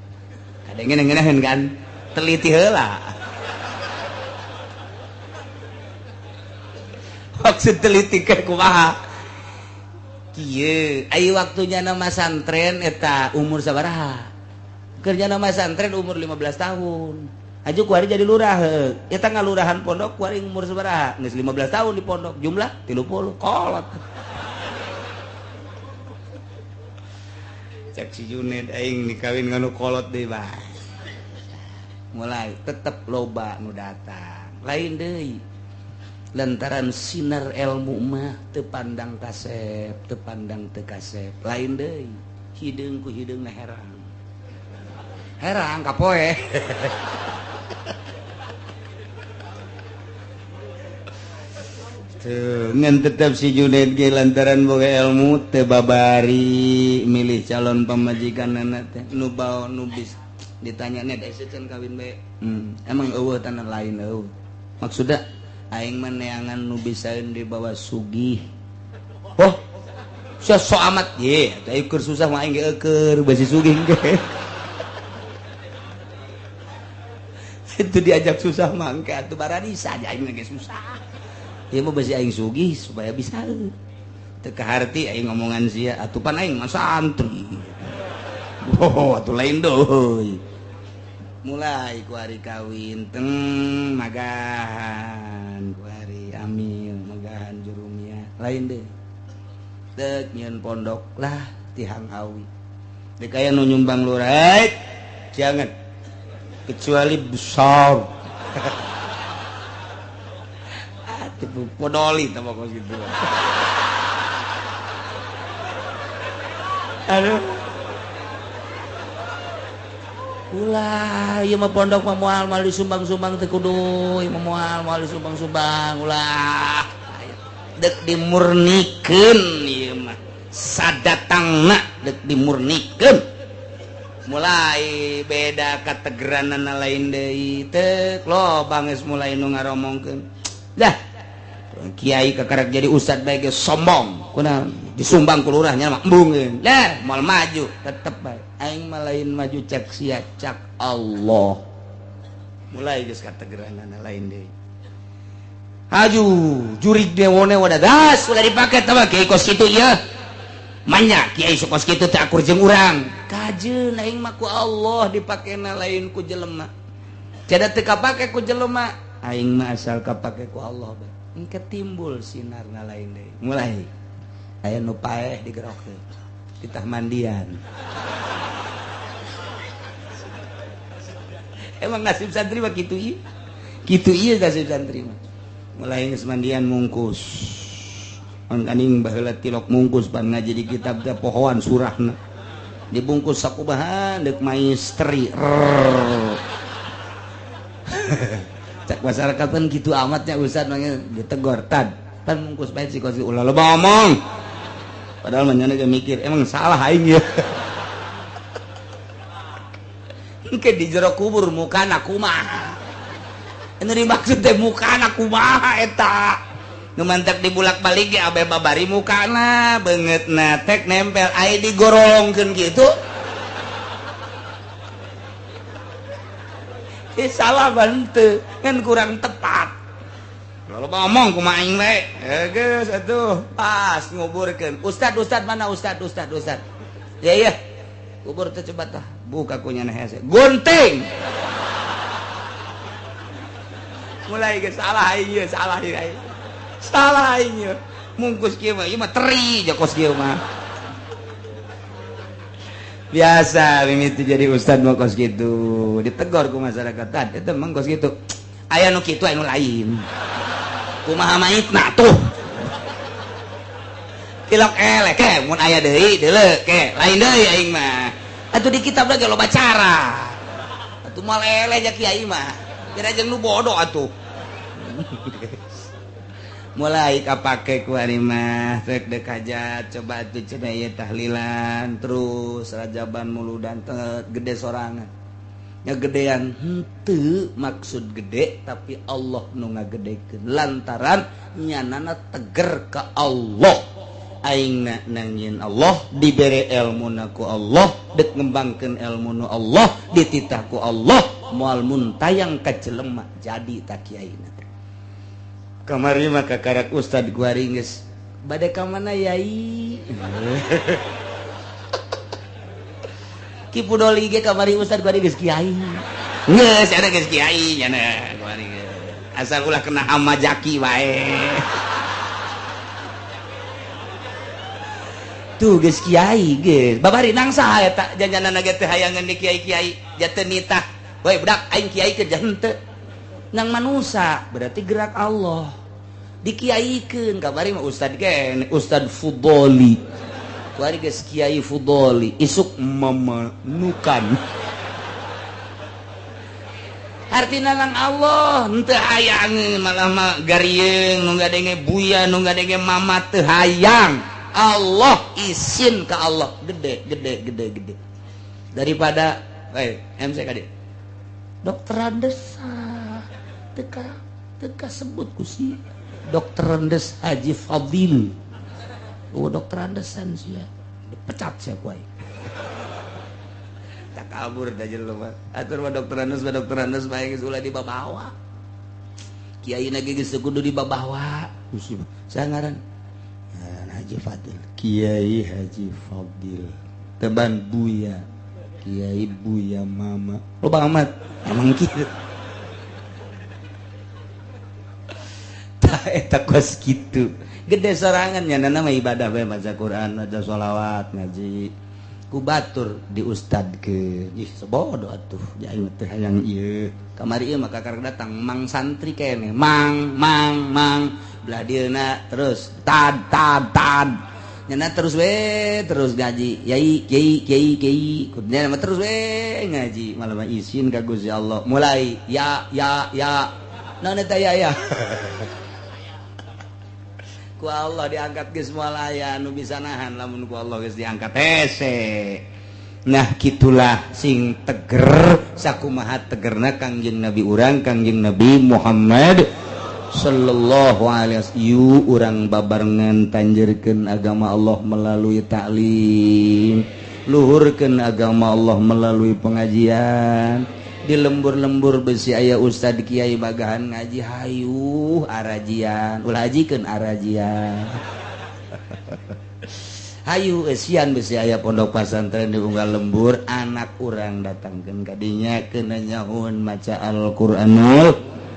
Kadengena ngeunaheun kan? Teliti heula. Maksud teliti ke kumaha? Kieu, ai waktunya nama santren eta umur sabaraha? Kerja nama santren umur 15 tahun. Aju kuari jadi lurah. Eta ngalurahan pondok kuari umur sabaraha? Geus 15 tahun di pondok, jumlah 30 kolot. Cek si Junet aing dikawin nganu kolot deui bae. Mulai tetep loba nu datang. Lain deui. Lantaran sinar ilmu mah teu pandang kasep, teu pandang teu kasep. Lain deui. Hideung ku hideungna herang. Herang kapoe. Tuh, ngan tetep si Junet ge lantaran boga ilmu teu babari milih calon pamajikanana teh nu bao nu bis ditanya nya da can kawin bae. Emang eueuh tanah lain eueuh. Maksudna aing mah neangan nu bisaeun dibawa sugih. Oh, sia sok amat ye, atuh keur susah mah aing ge eueur basi sugih ge. Itu diajak susah mangke atuh baradisa aja aing ge susah. Ieu mah besi aing sugih supaya bisa. Teu kaharti aing ngomongan sia atuh pan aing mah santri. Oh, atuh lain deui. Mulai ku hari kawin teng magahan ku hari amil magahan jurumia lain deui. Deuk nyieun pondok lah tihang awi. Deuk aya nu nyumbang lurah, jangan kecuali besar. Atuh podoli tah pokok gitu. Aduh. Ulah ieu mah pondok mah moal moal disumbang-sumbang teh kudu, ieu mah moal moal disumbang-sumbang ulah. Deuk dimurnikeun ieu mah. Sadatangna deuk dimurnikeun. Mulai beda kategeranana lain deui teh loba geus mulai nu ngaromongkeun. Dah kiai kakarek jadi ustad bae ge sombong kunaon disumbang ku lurahnya mah embungeun. Lah moal maju tetep bae aing mah lain maju cek sia cak Allah. Mulai geus kategeranana lain deui. Haju jurig dewone wadah gas ulah dipake tah mah kiai kos kitu ieu. Manya kiai sok kos kitu teh akur jeung urang. Kajeun aing mah ku Allah dipakena lain ku jelema. Cada teu kapake ku jelema, aing mah asal kapake ku Allah bae. Engke timbul sinarna lain deui. Mulai aya nu paeh digerokeun. Ditah mandian. Emang nasib santri mah kitu ieu. Kitu ieu nasib santri mah. Mulai geus mandian mungkus. Mangkaning baheula tilok mungkus pan ngaji di kitab teh pohoan surahna. Dibungkus sakubahan deuk maistri. Cak masyarakat pun gitu amatnya ustad manggil ditegor tad pan mungkus bae si kos ulah loba omong. Padahal mah ge mikir emang salah aing ya. Engke di jero kubur mukana kumaha. Anu dimaksud teh mukana kumaha eta. Nu mantak dibulak-balik ge abe babari mukana beungeutna tek nempel ai digorongkeun kitu. Salah bante kan kurang tepat. Lalu ngomong kumaha aing we. Geus atuh pas nguburkeun. Ustad ustad mana ustad ustad ustad. Ya ya. Kubur teh coba tah buka ku nyana hese. Gunting. Mulai geus salah aing ieu, salah ieu aing. Salah aing ieu. Mungkus kieu mah ieu mah teri jokos kieu mah. Biasa mimiti jadi ustad mah kos kitu, ditegor ku masyarakat tadi eta mah kos kitu. Aya nu kitu aya nu lain. Kumaha maitna tuh. Tilok eleh ke mun aya deui deuleu ke lain deui aing mah. Atuh di kitab lagi loba cara. Atuh moal eleh ja kiai mah. Kira jeung nu bodoh atuh. Mulai kapake ku ari mah rek deuk hajat coba atuh cenah ieu tahlilan terus rajaban muludan teh gede sorangan. Nya gedean henteu maksud gede tapi Allah nu ngagedekeun lantaran nyanana teger ka Allah. Aingna nangieun Allah dibere elmuna ku Allah deuk ngembangkeun elmuna Allah dititah ku Allah moal muntayang ka jelema jadi ta kiaina. Kamari mah kakarak ustad guari geus bade ka mana yai. Ki Pudoli ge kamari ustad guari geus kiai. Geus ada geus kiai nya guari geus. Asal ulah kena hama jaki wae. Tuh geus kiai geus. Babari nang saha eta janjanana ge teu hayangeun di kiai-kiai jateu nitah. Woi budak aing kiai keur henteu. Nang manusa berarti gerak Allah dikiaikeun kabari mah ustad ge ustad Fudoli kuari geus kiai Fudoli isuk memenukan artina nang Allah henteu hayang malah mah garieung nu ngadenge buya nu ngadenge mama teu hayang Allah isin ka Allah gede gede gede gede daripada MC kadi dokter Andesa teka teka sebut ku si Dokter Andes Haji Fadil. Oh dokter Andesan sih ya dipecat sia ku aing. Tak kabur da jelema atur mah dokter Andes bae geus ulah dibabawa. Kiai na ge geus kudu dibabawa. Saya ngaran Haji Fadil, Kiai Haji Fadil teban Buya Kiai Buya Mama. Loba amat emang kieu. Eta kos kitu gede sorangan nya nama ibadah bae maca Quran maca sholawat ngaji ku batur di ustad ke ih sebodoh atuh aing teh hayang ieu kamari ieu mah kakarek datang mang santri keneh mang mang mang belah dieuna terus tad tad tad nyana terus we terus ngaji yai kiai kiai kiai kudu mah terus we ngaji malah mah isin ka Gusti Allah mulai ya ya ya naon eta ya ya ku Allah diangkat geus moal aya nu bisa nahan lamun ku Allah geus diangkat hese. Nah kitulah sing teger sakumaha tegerna Kangjeng Nabi urang Kangjeng Nabi Muhammad sallallahu alaihi wasallam. Yu urang babarengan tanjerkeun agama Allah melalui taklim, luhurkeun agama Allah melalui pengajian. Di lembur-lembur besi aya ustad kiai bagahan ngaji hayuh arajian ulah hajikeun arajian. Hayu esian besi aya pondok pesantren di unggal lembur anak urang datangkeun ka dinya keuna nyaun maca Al-Qur'anul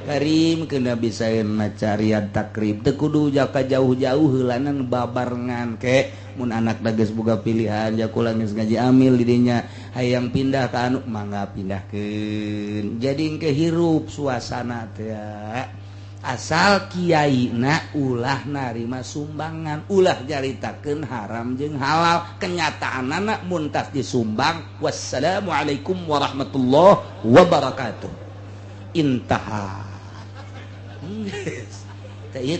Karim kena bisa maca Riyad Takrib, teu kudu jaka jauh-jauh, heulanan babarengan ke. Mun anak geus boga pilihan, ja kula geus ngaji amil di dinya, hayang pindah ka anu, mangga pindahkeun. Jadi engke hirup suasana teh, asal kiai na ulah narima sumbangan, ulah nyaritakeun haram jeung halal. Kenyataan anak muntas disumbang, wassalamualaikum warahmatullahi wabarakatuh, intaha.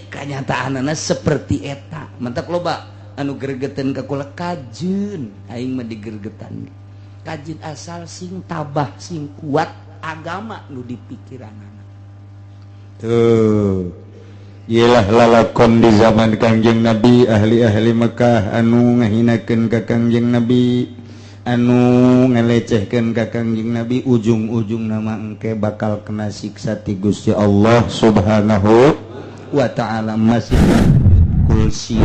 Kenyataan anak seperti eta. Mantap, loba anu gergeten ka kula, kajeun aing mah digergetan, kajeun, asal sing tabah, sing kuat agama nu di pikiran anak. Tuh. Iyalah lalakon di zaman Kangjeng Nabi, ahli-ahli Mekah anu ngahinakeun ka Kangjeng Nabi, anu ngalecehkeun ka Kangjeng Nabi, ujung-ujung nama engke bakal kena siksa ti Gusti Allah Subhanahu wa Ta'ala. Masih kulsi.